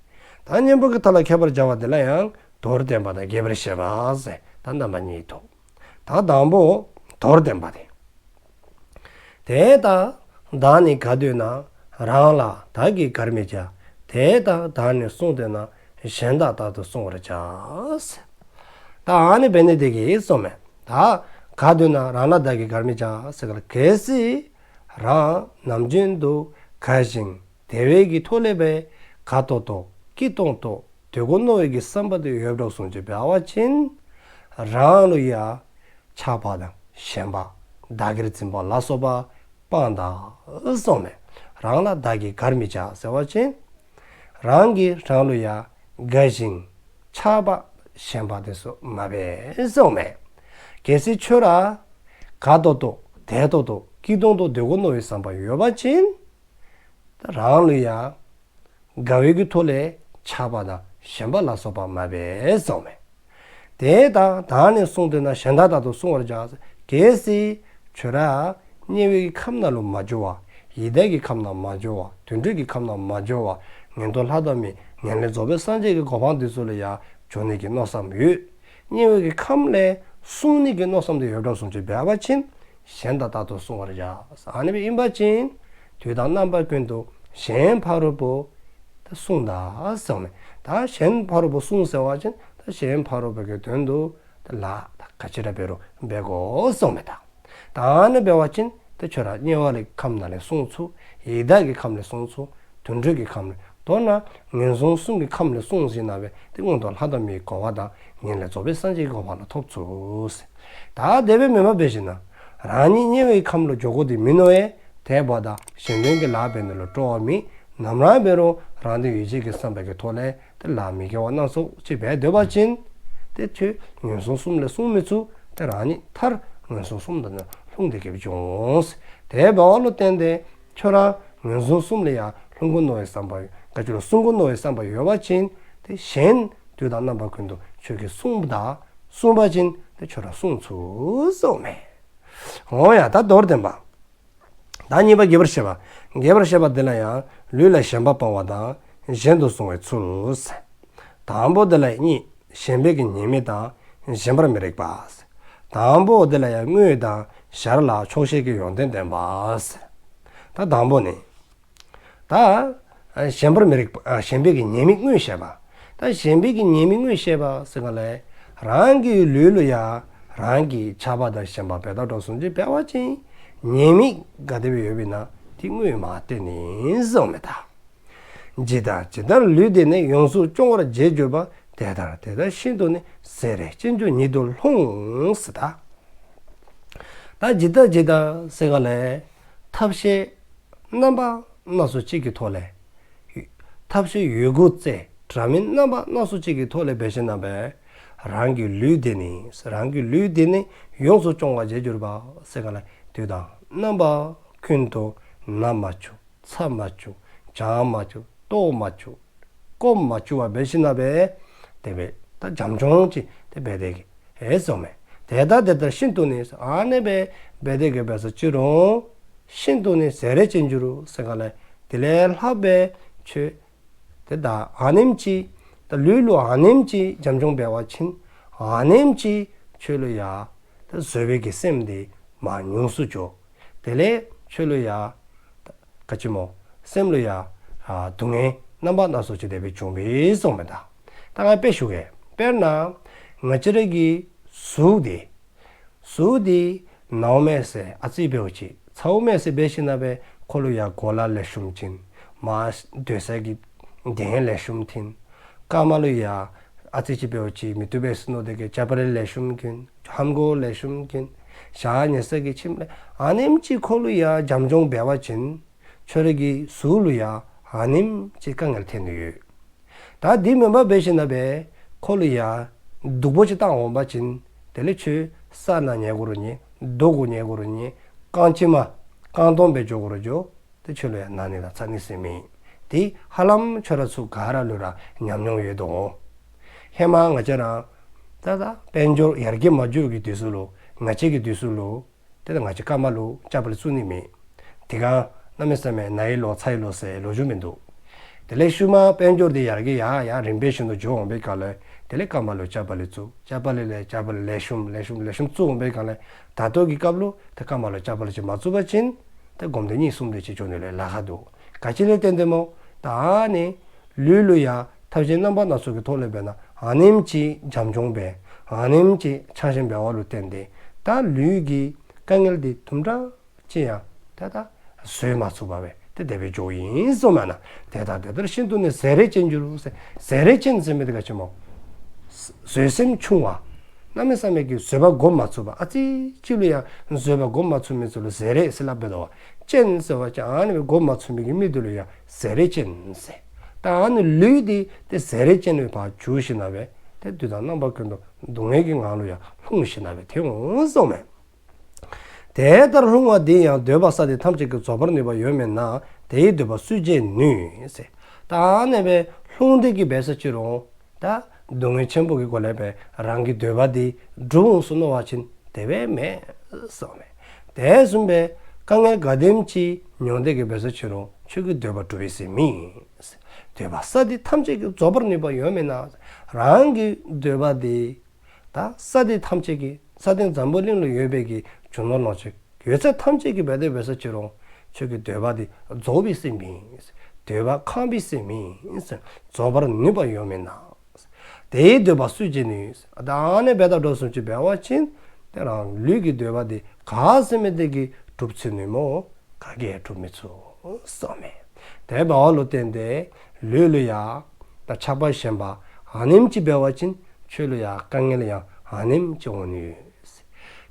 ད་གཉེན་པོ་གི་མཐའ་ལ་མཁས་པར་བྱ་བ་དེ་ལ་ཡང་མདོར་བསྟན་པ་དང་རྒྱས་པར་བཤད་པ་ཟེར་ད་རྣམ་པ་གཉིས་འདུག། ད་དང་པོ་མདོར་བསྟན་པ་དེ། དེ་ལྟར་བདག་ནི་ག་འདོད་ན། རང་ལ་བདག་གིས་དགར་མི་བྱ། དེ་ལྟར་བདག་ནི་བསྲུང་འདོད་ན། གཞན་དག་རྟག་ཏུ་བསྲུང་བར་བྱ། ཟེར། ད་ཨ་ནི་འབད་ནི་དེ་གིས་ཟེརཝ་མས། ད་ག་འདོད་ན་རང་ལ་བདག་གིས་དགར་མི་བྱ་ཟེར་ག་ལས། གལ་སྲིད་རང་ནམ་རྒྱུན་དུ་དགའ་ཞིང་བདེ་བའི་གི་ཐོག་ལས་སྦེ་དགའ་ཏོག་ཏོ་སྐྱིད་ཏོང་ཏོ་སྡོད་དགོ་མནོ་བའི་གི་བསམ་པ་དེ་ཡོདཔ་བཟུམ་ཅིག་འབད་བ་ཅིན་རང་ལུ་ཡང་ཆགས་པ་དང་ཞེན་པ་བདག་གིར་འཛིན་པ་ལ་སོགས་པ་སྤང་དག་ཟེརཝ་མས། རང་ལ་བདག་གིས་དགར་མི་བྱ་ཟེར་བ་ཅིན་རང་གིས་རང་ལུ་ཡང་དགའ་ཞིང་ཆགས་པ་ཞེན་པ་དེ་ཚུ་མ་འབད་ཟེརཝ་མས། གལ་སྲིད་ཁྱོད་ར་དགའ་ཏོག་ཏོ་བདེ་ཏོག་ཏོ་སྐྱིད་ཏོང་ཏོ་སྡོད་དགོ་མནོ་བའི་བསམ་པ་ཡོད་པ་ཅིན་རང་ལུ་ཡང་དགའ་བའི་གི་ཐོག་ལས་ཆགས་པ་དང་ཞེན་པ་ལ་སོགས་པ་མ་འབད་ཟེརཝ་མས། དེ་ལྟར་བདག་ནི་བསྲུང་འདོད་ན། གཞན་དག་རྟག་ཏུ་བསྲུང་བར་བྱ། གལ་སྲིད་ཁྱོད་ར་དམྱལ་བའི་གི་ཁམས་ནང་ལུ་མ་འགྱོ་བར་ཡི་དྭགས་ཀྱི་ཁམས་ནང་མ་འགྱོ་བར་དུད་འགྲོ་གི་ཁམས་ནང་མ་འགྱོ་བར་མངོན་མཐོ་ལྷ་དང་མིའི་ངེས་ལེགས་རྫོགས་པའི་སངས་རྒྱས་ཀྱི་གོ་འཕང་དེ་ཚུ་ལུ་ཡང་འགྱོ་ནི་གི་མནོ་བསམ་ཡོད། དམྱལ་བའི་གི་ཁམས་ལས་བསྲུང་ནི་གི་མནོ་བསམ་དེ་ཡོདཔ་བཟུམ་ཅིག་འབད་བ་ཅིན་གཞན་དག་རྟག་ཏུ་བསྲུང་བར་བྱ། ཨ་ནི་སྦེ་ཨིན་པ་ཅིན་དུས་དང་རྣམ་པ་ཀུན་ཏུ་གཞན་ཕ་རོལ་པོ་ད་བསྲུང་དག་ཟེརཝ་མས། ད་གཞན་ཕ་རོལ་པོ་བསྲུང་ཟེར་བ་ཅིན་ད་གཞན་ཕ་རོལ་པོ་གི་དོན་དུ་ད་ལཱ་ད་ག་ཅི་ར་འབད་རུང་འབད་དགོ་ཟེརཝ་མས་ད། ད་ཨ་ནི་འབད་བ་ཅིན་ད་ཁྱོད་ར་དམྱལ་བའི་ཁམས་ནང་ལས་བསྲུང་ཚུགས། ཡི་དྭགས་ཀྱི་ཁམས་ལས་བསྲུང་ཚུགས། དུད་འགྲོ་གི་ཁམས་ལས། མདོར་ན་ངན་སོང་གསུམ་གྱི་ཁམས་ལས་བསྲུང་ཞིནམ་ལས་དེ་མངོན་མཐོ་ལྷ་དང་མིའི་གོ་འཕང་དང་ངེས་ལེགས་རྫོགས་པའི་སངས་རྒྱས་ཀྱི་གོ་འཕང་ལུ་ཐོབ་ཚུགས། ད་དེ་སྦེ་མེན་པར་འབད་ཞིནམ་ལས་རང་ཉིད་དམྱལ་བའི་ཁམས་ལུ་འགྱོ་དགོ་དེ་མིན་ནོ་ཡེ། དེ་འབདཝ་ད་གཞན་དོན་གྱི་ལཱ་འབད་ནི་ལུ་སྤྲོ་བ་མེད། ནམ་ར་འབད་རུང་རང་དོན་ཡིད་བྱེད་ཀྱི་བསམ་པ་གི་ཐོག་ལས་དེ་ལཱ་མི་དགེ་བ་སྣ་ཚོགས་ཅིག་འབད་སྡོད་པ་ཅིན་དེ་ཁྱོད་ངན་སོང་གསུམ་ལས་བསྲུང་མི་ཚུགས། དེ་རང་ཉིད་མཐར་ངན་སོང་གསུམ་དུ་ནི་ལྷུང་སྟེ་གིས་འབྱུང་། དེ་འབདཝ་ལུ་བརྟེན་ཏེ་ཁྱོད་ར་ངན་སོང་གསུམ་ལས་ཡང་ལྷུང་དགོ་མནོ་བའི་བསམ་པ་ག་ཅི་ལུ་བསྲུང་དགོ་མནོ་བའི་བསམ་པ་ཡོད་པ་ཅིན་དེ་གཞན་ དུས་དང་རྣམ་པ་ཀུན་ཏུ་ཁྱོད་ཀྱིས་བསྲུང་ད་བསྲུང་པ་ཅིན་ཏེ་ཁྱོད་ར་བསྲུང་ཚུགས་གསུངསམ་མས། འོང་ཡ། ད་མདོར་བསྟན་པ། ད་གཉིས་པ་རྒྱས་པར་བཤད་པ། རྒྱས་པར་བཤད་པ་འདི་ལ་ཡང་ལུས་ལ་ཞེན་པ་སྤང་བ་དང་གཞན་དུ་སོང་བའི་ཚུལ། དང་པོ་འདི་ལ་གཉིས། ཞེན་པའི་གི་ཉེས་དམིགས་དང་ཞེན་པར་མི་རིགས་པ། དང་པོ་འདི་ལ་ཡང་དངོས་དང་ཞར་ལ་ཕྱོགས་ཞེན་གྱི་ཡོན་ཏན་བསྟན་པ། ད་དང་པོ་ནི། ད་ཞེན་པར་མི་རིགས་པ། ཞེན་པའི་གི་ཉེས་དམིགས་དངོས་བཤད་པ། ད་ཞེན་པའི་གི་ཉེས་དམིགས་དངོས་བཤད་པ་ཟེར་ག་ལས། རང་གི་ལུས་ལུ་ཡ་རང་གི་ཆགས་པ་དང་ཞེན་པ་འབད་དགོ་སོང་ཅི་འབད་བ་ཅིན་ཉེས་དམིགས་ག་དེ་སྦེ་ཡོདཔ་ཨིན་ན་དེ་དངོས་མ་བསྟན་ནི་གསུངསམ་མས་ད། ཇི་ལྟར་ཇི་ལྟར་ལུས་འདི་ནི། ཡོངས་སུ་སྐྱོང་བར་བྱེད་གྱུར་པ། དེ་ལྟར་དེ་ལྟར་ཤིན་ཏུ་ནི། བཟེ་རེ་ཅན་གྱུར་ཉིད་དུ་ལྷུང་། ཟེར་ད། ད་ཇི་ལྟར་ཇི་ལྟར་ཟེར་ག་ལས། ཐབས་ཤེས་རྣམ་པ་སྣ་ཚོགས་ཅིག་གི་ཐོག་ལས། ཐབས་ཤེས་ཡོད་དགུ་རྩལ་འདྲ་མིན་རྣམ་པ་སྣ་ཚོགས་ཅིག་གི་ཐོག་ལས་འབད་ཞིནམ་ལས། རང་གི་ལུས་འདི་ནི། རང་གི་ལུས་འདི་ནི་ཡོངས་སུ་སྐྱོང་བར་བྱེད་གྱུར་པ་ཟེར་ག་ལས། དུས་དང་རྣམ་པ་ཀུན་ཏུ་ན་མ་བཅུག། ཚ་མ་བཅུག། གྱང་མ་བཅུག། ལྟོགས་མ་བཅུག། སྐོམ་མ་བཅུག་པར་འབད་ཞིནམ་ལས། དེ་སྦེ་ད་བྱམས་སྐྱོང་ཅིག་དེ་འབད་དེ་གི་ཨེ་གསུངསམ་མས། དེ་ལྟར་དེ་ལྟར་ཤིན་ཏུ་ནི། ཨ་ནེ་སྦེ་འབད་དེ་གི་འབད་སོ་ཅི་རུང་། ཤིན་ཏུ་ནི་བཟེ་རེ་ཅན་གྱུར་ཟེར་ག་ལས། དེ་ལས་ལྷག་སྦེ་ཁྱོད་དེ་ད་ཨ་ནེམ་ཅིག་ད་ལུས་ལུ་ཨ་ནེམ་ཅིག་བྱམས་སྐྱོང་འབད་བ་ཅིན་ཨ་ནེམ་ཅིག་ཁྱོད་ལུ་ཡ་ད་བཟོད་པའི་གི་སེམས་དེ་མར་ཉུང་སུ་འགྱོ། དེ་ལས་ཁྱོད་ལུ་ཡ་ག་ཅི་སྨོ། སེམས་ལུ་ཡ་ཨ་སྡུག་བསྔལ་རྣམ་པ་སྣ་ཚོགས་ཅིག་དེ་སྦེ་འབྱུང་བས་གསུངསམ་མས་ད། ད་ང་དཔེ་ཞུ་གེ། དཔེར་ན་ང་བཅས་ར་གི་གཟུགས་དེ། གཟུགས་དེ་ནཝ་མས་ཟེར་ཨ་ཙི་འབདཝ་ཅིག་ཚཝ་མས་ཟེར་འབད་ཞིནམ་ལས་ཁོ་ལུ་ཡ་གོ་ལ་ལེགས་ཤོམ་བྱིན། མར་སྡོད་སའི་གི་གདན་ལེགས་ཤོམ་བྱིན། རྐངམ་ལུ་ཡ་ཨ་ཙི་ཅིག་འབདཝ་ཅིག་མི་བཏུབ་པས་ཟེར་མནོ་དེ་གིས་ཅ་པ་རེ་ལེགས་ཤོམ་གྱོན། ཧམ་གོ་ལེགས་ཤོམ་གྱོན། ཞག་ཉལ་སའི་གི་ཁྱིམ་ལས་ཨ་ནེམ་ཅིག་ཁོ་ལུ་ཡ་བྱམས་སྐྱོང་འབད་བ་ཅིན་ཁྱོད་ར་གི་གཟུགས་ལུ་ཡ་ཨ་ནེམ་ཅིག་དཀའ་ངལ་འཐོན་ནི་ཡོད། ད་དེ་མེན་པར་འབད་ཞིནམ་ལས་ཁོ་ལུ་ཡ་སྡུག་པོ་ཅིག་བཏང་འོང་པ་ཅིན་དེ་ལས་ཁྱོད་ས་ནང་ཉལ་དགོ་རུང་ཉལ། སྡོད་དགོ་ཉལ་དགོ་རུང་ཉལ། རྐང་གཅིག་མ་རྐང་སྟོང་སྦེ་འགྱོ་དགོ་རུང་འགྱོ། དེ་ཁྱོད་ལུ་ཡ་ན་ནི་དང་ཚ་ནི་ཟེར་མེད། དེ་ཧ་ལམ་ཁྱོད་ར་ཚུ་ག་ར་ལུ་ར་ཉམས་མྱོང་ཡོད་དོ། ཧེ་མ་ང་བཅས་ར་ད་ད་དཔལ་འབྱོར་ཡར་རྒྱས་མ་འགྱོ་བའི་གི་དུས་སུ་ལུ་ང་བཅས་ཀྱི་དུས་སུ་ལུ་དེ་ལས་ང་བཅས་རྐངམ་ལུ་ཅ་པ་ལི་བཙུགས་ནི་མེད། དེ་སྒང་གནམ་མེད་ས་མེད་ནའི་ལོ་ཚའི་ལོ་ཟེར་ལོ་རྒྱུས་མིན་འདུག། དེ་ལས་ཤུལ་མ་དཔལ་འབྱོར་དེ་ཡར་རྒྱས་ཡར་ཡར་རིམ་པས་བཞིན་དུ་འགྱོ་འོང་པའི་སྒང་ལས་དེ་ལས་རྐངམ་ལུ་ཅ་པ་ལི་བཙུགས། ཅ་པ་ལི་ལས་ཅ་པ་ལི་ལེགས་ཤོམ་ལེགས་ཤོམ་ལེགས་ཤོམ་བཙུགས་འོང་པའི་སྒང་ལས་ད་ལྟོ་གི་སྐབས་ལུ་དེ་རྐངམ་ལུ་ཅ་པ་ལི་ཅིག་མ་བཙུགས་པ་ཅིན་དེ་སྒོམ་དེ་གཉིས་གསུམ་དེ་ཅིག་འགྱོ་ནི་ལས་ལཱ་ཁག་འདུག། ག་ཅི་ལས་བརྟེན་ཏེ་སྨོ། ད་ཨ་ནི་ལུས་ལུ་ཡ་ཐབས་ཤེས་རྣམ་པ་སྣ་ཚོགས་ཀྱི་ཐོག་ལས་འབད་ན་ཨ་ནེམ་ཅིག་བྱམས་སྐྱོང་འབད། ཨ་ནེམ་ཅིག་ཆགས་ཞེན་འབད་བ་ལུ་བརྟེན་ཏེ་ད་ལུས་ཀྱི་དཀའ་ངལ་དེ་དུམ་གྲ་ཅིག་ཡང་ད་ད་བཟོད་མ་ཚུགས་པ་སྦེ་དེ་དེ་སྦེ་འགྱོཝ་ཨིན་གསུངསམ་མས་ན། དེ་ལྟར་དེ་ལྟར་ཤིན་ཏུ་ནི། བཟེ་རེ་ཅན་གྱུར་ཟེར། བཟེ་རེ་ཅན་ཟེར་མི་དེ་ག་ཅི་སྨོ། བཟོད་སེམས་ཆུང་བ། གནམ་མེད་ས་མེད་ཀྱི་བཟོད་པ་སྒོམ་མ་ཚུགས་པ། ཨ་ཙི་ཅིག་ལུ་ཡང་བཟོད་པ་སྒོམ་མ་ཚུགས་མི་ཚུ་ལུ་བཟེ་རེ་ཟེར་སླབ་འབད་དོ། ཅན་ཟེར་བ་ཅིན་ཨ་ནི་སྦེ་སྒོམ་མ་ཚུགས་མི་གི་མི་དེ་ལུ་ཡང་བཟེ་རེ་ཅན་ཟེར། ད་ཨ་ནི་ལུས་དེ་དེ་བཟེ་རེ་ཅན་སྦེ་ཕར་འགྱུར་ཞིནམ་ལས་དེ་དུས་དང་རྣམ་པ་ཀུན་ཏུ་སྡུག་བསྔལ་གྱི་ངང་ལུ་ཡང་ལྷུང་ཞིནམ་ལས་དེ་འོང་གསུངསམ་མས། དེ་ལྟར་ལྷུང་བ་དེ་ཡང་འདོད་པ་ས་དེ་ཐམས་ཅད་ཀྱིས་རྫོགས་པར་ནུས་པ་ཡོད་མིན་ན། དེའི་འདོད་པ་སུས་བྱེད་ནུས་ཟེར། ད་ཨ་ནི་སྦེ་ལྷུང་སྟེ་གི་འབད་སོ་ཅི་རུང་ད་སྡུག་བསྔལ་ཆེན་པོ་གི་སྒོ་ལས་སྦེ་རང་གི་འདོད་པ་དེ་འགྲུབ་འོང་ཟེར་མནོ་བ་ཅིན་དེ་སྦེ་མེན་གསུངསམ་མས། དེ་བཟུམ་སྦེ་དཀའ་ངལ་ག་དེམ་ཅིག་མྱོང་སྟེ་གི་འབད་སོ་ཅི་རུང་ཁྱོད་ཀྱི་འདོད་པ་འགྲུབ་པས་ཟེར་མེད། འདོད་པ་ས་དེ་ཐམས་ཅད་ཀྱིས་རྫོགས་པར་ནུས་པ་ཡོད་མིན་ན། རང་གི་འདོད་པ་དེ་ད་ས་དེ་ཐམས་ཅད་ཀྱིས་ས་སྟེང་འཛམ་བུ་གླིང་ལུ་ཡོད་པའི་གི་རྒྱུ་ནོར་ལོངས་སྤྱོད་ཡོད་ཚད་ཐམས་ཅད་ཀྱིས་འབད་དེ་འབད་སོ་ཅི་རུང་ཁྱོད་ཀྱི་འདོད་པ་དེ་རྫོགས་པས་ཟེར་མེད། འདོད་པ་ཁེངས་པས་ཟེར་མེད། རྫོགས་པར་ནུས་པ་ཡོད་མིན་ན། དེའི་འདོད་པ་སུས་བྱེད་ནུས། ད་ཨ་ནི་སྦེ་ད་འགྲོ་སོང་ཅི་འབད་བ་ཅིན་དེ་རང་ལུས་ཀྱི་འདོད་པ་དེ་ག་ཟེར་མི་དེ་གིས་འགྲུབ་ཚུགས་ནུས་སྨོ། ག་གིས་འགྲུབ་མི་ཚུགས་གསུངསམ་མས། དེ་འབདཝ་ལུ་བརྟེན་ཏེ་ལུས་ལུ་ཡང་ད་ཆགས་པ་ཞེན་པ་ཨ་ནེམ་ཅིག་འབད་བ་ཅིན་ཁྱོད་ལུ་ཡང་དཀའ་ངལ་ཡང་ཨ་ནེམ་ཅིག་འོང་ནི་ཡོད།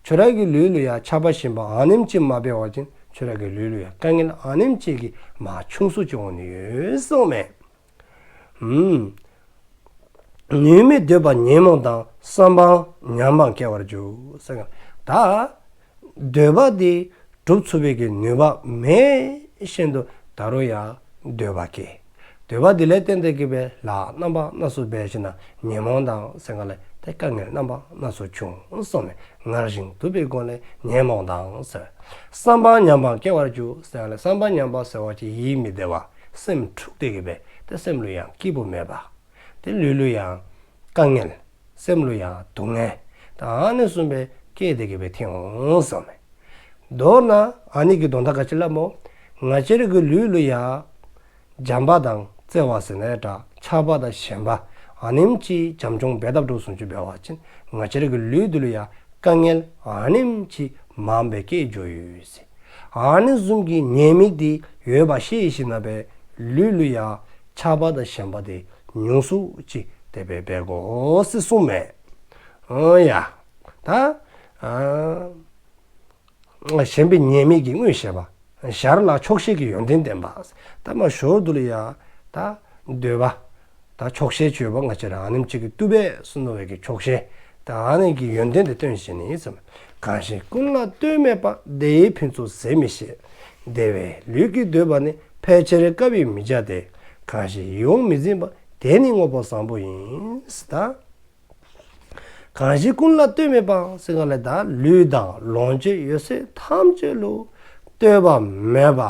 ཁྱོད་ར་གི་ལུས་ལུ་ཡང་ཆགས་པ་ཞེན་པ་ཨ་ནེམ་ཅིག་མ་འབད་བ་ཅིན་ཁྱོད་ར་གི་ལུས་ལུ་ཡང་དཀའ་ངལ་ཨ་ནེམ་ཅིག་གིས་མར་ཆུང་སུ་ཅིག་འོང་ནི་ཡོད་གསུངསམ་མས། ཨུམ། ནུས་མེད་འདོད་པ་ཉོན་མོངས་དང་། བསམ་པའང་ཉམས་པའང་སྐྱེ་བར་འགྱུར། ཟེར་ག་ད་འདོད་པ་དེ་འགྲུབ་ཚུགས་པའི་གི་ནུས་པ་མེད་བཞིན་དུ་ད་རུང་ཡང་འདོད་པ་སྐྱེ། འདོད་པ་འདི་ལས་བརྟེན་ཏེ་གི་སྦེ་ལཱ་རྣམ་པ་སྣ་ཚོགས་འབད་ཞིནམ་ལས་ཉོན་མོངས་དང་ཟེར་ག་ལས་ཏེ་དཀའ་ངལ་རྣམ་པ་སྣ་ཚོགས་བྱུང་གསུངསམ་མས། ངར་ཞིང་དུབ་པའི་སྒོ་ལས་ཉོན་མོངས་དང་ཟེར། བསམ་པ་ཉམས་པ་སྐྱེ་བར་འགྱུར་ཟེར་ག་ལས་བསམ་པ་ཉམས་པ་ཟེར་བ་ཅིན་ཡིད་མི་བདེ་བ། སེམས་འཁྲུགས་ཏེ་གི་སྦེ་ཏེ་སེམས་ལུ་ཡང་སྐྱིད་པོ་མེད་པ། ཏེ་ལུས་ལུ་ཡང་དཀའ་ངལ། སེམས་ལུ་ཡང་སྡུག་བསྔལ། ད་ཨ་ནི་བཟུམ་སྦེ་སྐྱེས་ཏེ་གི་སྦེ་ཐོན་འོང་གསུངསམ་མས། མདོར་ན་ཨ་ནི་གི་དོན་དག་ག་ཅི་སླབ་སྨོ། ང་བཅས་རའི་གི་ལུས་ལུ་ཡང་བྱམས་པ་དང་བརྩེ་བ་ཟེར་ན་འདྲ་ཆགས་པ་དང་ཞེན་པ་ཨ་ནེམ་ཅིག་བྱམས་སྐྱོང་འབད་དཔ་འདྲཝ་བཟུམ་ཅིག་འབད་བ་ཅིན་ང་བཅས་རའི་གི་ལུས་འདི་ལུ་ཡང་དཀའ་ངལ་ཨ་ནེམ་ཅིག་མངམ་སྦེ་སྐྱེ་འགྱོ་ཡོད་ཟེར། ཨ་ནི་བཟུམ་གྱི་ཉེས་དམིགས་འདི་ཡོད་པ་ཤེས་ཞིནམ་ལས་ལུས་ལུ་ཡང་ཆགས་པ་དང་ཞེན་པ་འདི་ཉུང་སུ་ཅིག་དེ་སྦེ་འབད་དགོ་ཟེར་གསུངསམ་མས། འོ་ཡ། ད་ཨ་ཞེན་པའི་ཉེས་དམིགས་ཀྱི་དངོས་བཤད་པ། ཞར་ལ་ཆོག་ཤེས་ཀྱི་ཡོན་ཏན་བསྟན་པ། ད་མ་ཞོར་དུ་ལུ་ཡང་ད་འདོད་པ། ད་ཆོག་ཤེས་ཅིག་ཡོདཔ་ང་བཅས་ར་ཨ་ནེམ་ཅིག་གིས་བཏུབ་པས་ཟེར་མནོ་བའི་གི་ཆོག་ཤེས། ད་ཨ་ནི་གི་ཡོན་ཏན་དེ་སྟོན་བྱིན་ནི་ཟེར། གང་ཞིག་ཀུན་ལ་ལྟོས་མེད་པ། དེ་ཡི་ཕུན་ཚོགས་ཟད་མི་ཤེས། དེ་བས་ལུས་ཀྱི་འདོད་པ་ནི། ཕལ་ཆེར་སྐབས་ཡིན་མི་བྱ་སྟེ། གང་ཞིག་ཡིད་འོང་མི་འཛིན་པ། དེ་ནི་དངོས་པོ་བཟང་པོ་ཡིན། ད་གང་ཞིག་ཀུན་ལ་ལྟོས་མེད་པ་ཟེར་ག་ལས་ད་ལུས་དང་ལོངས་སྤྱོད་ཡོད་ཚད་ཐམས་ཅད་ལུ་ལྟོས་པ་མེད་པ།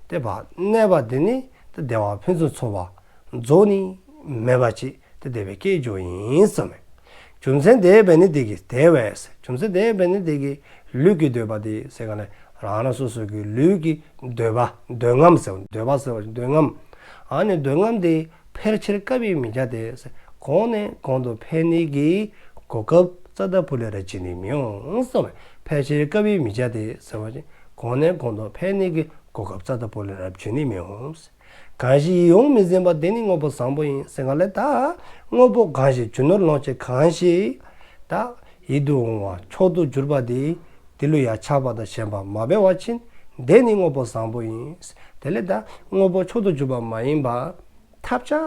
དེ་སྦེ་གནས་པ་དེ་ནི་ད་བདེ་བ་ཕུན་སུམ་ཚོགས་པ་རྫོགས་ནི་མེད་པ་ཅིག་ཏེ་དེ་སྦེ་སྐྱེ་འགྱོཝ་ཨིན་གསུངསམ་མས། རྒྱུ་མཚན་དེ་འབད་ནི་དེ་གིས་དེ་བས། རྒྱུ་མཚན་དེ་འབད་ནི་དེ་གིས་ལུས་ཀྱི་འདོད་པ་དེ་ཟེར་ག་ལས་རང་རང་སོ་སོ་གི་ལུས་ཀྱི་འདོད་པ་འདོད་རྔམ་ཟེར་འདོད་པ་ཟེར་བ་འདོད་རྔམ། ཨ་ནི་འདོད་རྔམ་དེ་ཕལ་ཆེར་སྐབས་ཡིན་མི་བྱ་སྟེ་ཟེར་གོང་ནས་གོང་དུ་འཕེལ་ནི་གི་གོ་སྐབས་རྩ་དང་ཕུ་ལས་ར་བྱིན་ནི་མི་འོང་གསུངསམ་མས། ཕལ་ཆེར་སྐབས་ཡིན་མི་བྱ་སྟེ་ཟེར་བ་ཅིན་གོང་ནས་གོང་དུ་འཕེལ་ནི་གི་གོ་སྐབས་རྩ་དང་ཕུ་ལས་ར་བྱིན་ནི་མི་འོང་། གང་ཞིག་ཡིད་འོང་མི་འཛིན་པ། དེ་ནི་དངོས་པོ་བཟང་པོ་ཡིན། ཟེར་ག་ལས་ད་དངོས་པོ་གང་ཞིག་རྒྱུ་ནོར་ལོངས་སྤྱོད་གང་ཞིག་ད་ཡིད་དུ་འོང་བ་མཆོག་ཏུ་གྱུར་པ་དེ་དེ་ལུ་ཡང་ཆགས་པ་དང་ཞེན་པ་མ་འབད་བ་ཅིན་དེ་ནི་དངོས་པོ་བཟང་པོ་ཡིན། དེ་ལས་ད་དངོས་པོ་མཆོག་ཏུ་གྱུར་པ་མ་ཡིན་པ་ཐབས་ཆག་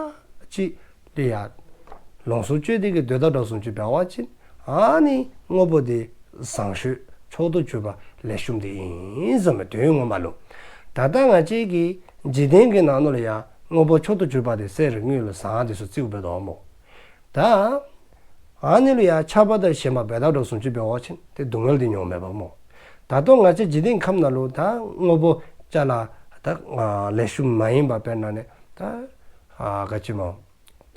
ཅིག་ལུ་ཡང་ལོངས་སུ་སྤྱོད་དེ་གི་སྡོད་དཔ་འདྲཝ་བཟུམ་ཅིག་འབད་བ་ཅིན་ཨ་ནི་དངོས་པོ་དེ་བཟང་ཤོས་མཆོག་ཏུ་གྱུར་པ་ལེགས་ཤོམ་དེ་ཨིན་གསུངསམ་མས། དོན་ངོ་མ་ལུ། ད་ལྟ་ང་བཅས་ཀྱི་འཇིག་རྟེན་གྱི་ནང་ན་ལུ་ཡང་དངོས་པོ་མཆོག་ཏུ་གྱུར་པ་དེ་གསེར་དངུལ་ཟངས་དེ་ཚུ་བརྩིཝ་འབད་དོ་སྨོ། ད་ཨ་ནི་ལུ་ཡང་ཆགས་པ་དང་ཞེན་པ་འབད་དཔ་འདྲཝ་བཟུམ་ཅིག་འབད་བ་ཅིན་ཏེ་སྡུག་བསྔལ་དེ་མྱོང་མེད་པ་སྨོ། ད་ལྟོ་ང་བཅས་འཇིག་རྟེན་ཁམས་ནང་ལུ་ད་དངོས་པོ་ཅ་ལ་ད་ལེགས་ཤོམ་མ་ཡིན་པ་དཔེར་ན་ནི་ད་ག་ཅི་སྨོ།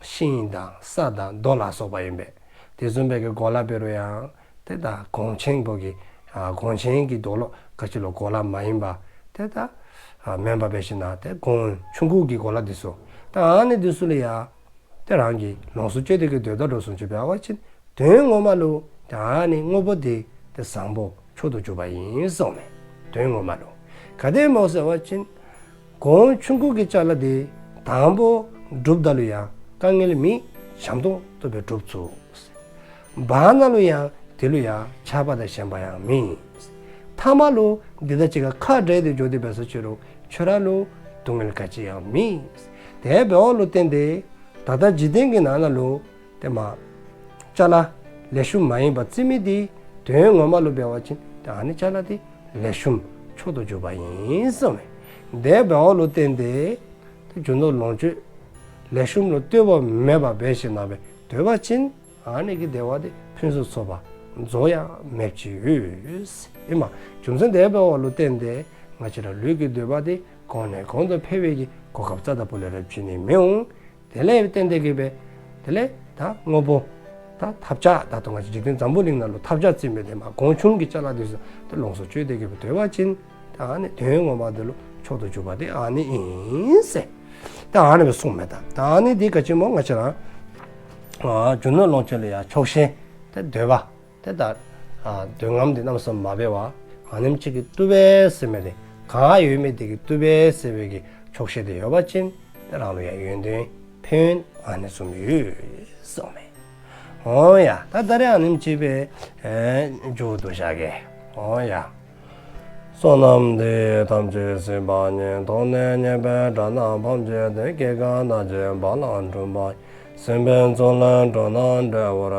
ཤིང་དང་ས་དང་རྡོ་ལ་སོགས་པ་ཨིན་པས། དེ་བཟུམ་སྦེ་གི་གོ་ལ་འབད་རུང་ཡང་ཏེ་ད་གོང་ཆེན་པོ་གི་ཨ་གོང་ཆེན་གྱི་རྡོ་ལོ་ག་ཅི་ལོ་གོ་ལ་མ་ཡིན་པ་ཏེ་ད་ཨ་མེན་པ་འབད་ཞིནམ་ལས་ཏེ་གོང་ཆུང་ཀུ་གི་གོ་ལ་དེ་ཚུ་ད་ཨ་ནི་དེ་ཚུ་ལུ་ཡང་ཏེ་རང་གིས་ལོངས་སུ་སྤྱོད་དེ་གི་སྡོད་དཔ་འདྲཝ་བཟུམ་ཅིག་འབད་བ་ཅིན་དོན་ངོ་མ་ལུ་ད་ཨ་ནི་དངོས་པོ་དེ་ཏེ་བཟང་པོ་མཆོག་ཏུ་གྱུར་པ་ཨིན་གསུངསམ་མས། དོན་ངོ་མ་ལུ། ག་དེ་སྨོ་ཟེར་བ་ཅིན་གོང་ཆུང་ཀུ་གི་ཅ་ལ་དེ་དང་པོ་སྒྲུབ་ད་ལུ་ཡང་དཀའ་ངལ་མེད་འཇམ་ཏོང་ཏོ་སྦེ་སྒྲུབ་ཚུགས། བར་ན་ལུ་ཡང་དེ་ལུ་ཡང་ཆགས་པ་དང་ཞེན་པ་ཡང་མེད། ཐ་མ་ལུ་འདི་དང་གཅིག་ཁར་ཁ་བྲལ་ཏེ་འགྱོ་སྟེ་འབད་སོ་ཅི་རུང་ཁྱོད་ར་ལུ་སྡུག་བསྔལ་ག་ཅི་ཡང་མེད། དེ་འབདཝ་ལུ་བརྟེན་ཏེ་ད་ལྟ་འཇིག་རྟེན་གྱི་ནང་ན་ལུ་ཏེ་མ་ཅ་ལ་ལེགས་ཤོམ་མ་ཡིན་པ་བརྩི་མི་དེ་དོན་ངོ་མ་ལུ་འབད་བ་ཅིན་ཏེ་ཨ་ནི་ཅ་ལ་དེ་ལེགས་ཤོམ་མཆོག་ཏུ་གྱུར་པ་ཨིན་གསུངསམ་མས། དེ་འབདཝ་ལུ་བརྟེན་ཏེ་ཏེ་རྒྱུ་ནོར་ལོངས་སྤྱོད་ལེགས་ཤོམ་ལུ་ལྟོས་པ་མེད་པར་འབད་ཞིནམ་ལས་སྡོད་པ་ཅིན་ཨ་ནི་གི་བདེ་བ་དེ་ཕུན་སུམ་ཚོགས་པ་རྫོགས་ཡང་མེདཔ་ཅིག་ཡོད་ཨིན་མས། རྒྱུ་མཚན་དེ་འབདཝ་ལུ་བརྟེན་ཏེ་ང་བཅས་ར་ལུས་ཀྱི་འདོད་པ་དེ་གོང་ནས་གོང་དུ་འཕེལ་བའི་གི་གོ་སྐབས་རྩ་དང་པོ་ལས་ར་བྱིན་ནི་མི་འོང་། དེ་ལས་བརྟེན་ཏེ་གི་སྦེ་དེ་ལས་ད་དངོས་པོ་ད་ཐབས་ཆག་ད་ལྟོ་ང་བཅས་འཇིག་རྟེན་འཛམ་བུ་གླིང་ནང་ལུ་ཐབས་ཆག་བརྩི་མི་དེ་མ་གོང་ཆུང་གི་ཅ་ལ་དེ་ཚུ་ད་ལོངས་སུ་སྤྱོད་དེ་གི་སྦེ་སྡོད་པ་ཅིན་ད་ཨ་ནི་དོན་ངོ་མ་དེ་ལུ་མཆོག་ཏུ་གྱུར་པ་དེ་ཨ་ནི་ཨིན་ཟེར། ད་ཨ་ནི་སྦེ་གསུངསམ་མས། ད་ད་ཨ་ནི་དེ་ག་ཅི་སྨོ་ང་བཅས་ར་ཨ་རྒྱུ་ནོར་ལོངས་སྤྱོད་ལུ་ཡང་ཆོག་ཤེས་ད་འདོད་པ་ཏེ་ད་ཨ་འདོད་རྔམ་དེ་གནམ་མེད་ས་མེད་མ་འབད་བར་ཨ་ནེམ་ཅིག་གིས་བཏུབ་པས་ཟེར་མི་དེ་ག་ཡོད་མི་དེ་གིས་བཏུབ་པས་ཟེར་བའི་གི་ཆོག་ཤེས་དེ་ཡོད་པ་ཅིན་ཏེ་རང་ལུ་ཡང་ཡོན་ཏན་ཕན་ཡོན་ཨ་ནི་བཟུམ་ཡོད་གསུངསམ་མས། འོང་ཡ། ད་ད་རེས་ཨ་ནེམ་ཅིག་སྦེ་ཨེ་མཇུག་བསྡུ་བཞག་གེ། འོང་ཡ། བསོད་ནམས་འདི་ཡིས་ཐམས་ཅད་གཟིགས་པ་ཉིད། ཐོབ་ནས་ཉེས་པའི་དགྲ་རྣམས་ཕམ་བྱས་ཏེ། སྐྱེ་རྒ་ན་འཆིའི་རྦ་རླབས་འཁྲུགས་པ་ཡི། སྲིད་པའི་མཚོ་ལས་འགྲོ་རྣམས་སྒྲོལ་བར་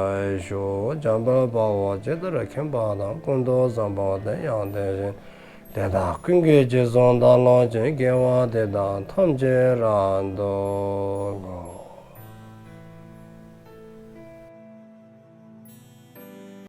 ཤོག། འཇམ་དཔལ་དཔའ་བོས་ཇི་ལྟར་མཁྱེན་པ་དང་། ཀུན་ཏུ་བཟང་པོ་དེ་ཡང་དེ་བཞིན་ཏེ། དེ་དག་ཀུན་གྱི་རྗེས་སུ་བདག་སློབ་ཅིང་། དགེ་བ་འདི་དག་ཐམས་ཅད་རབ་ཏུ་བསྔོ།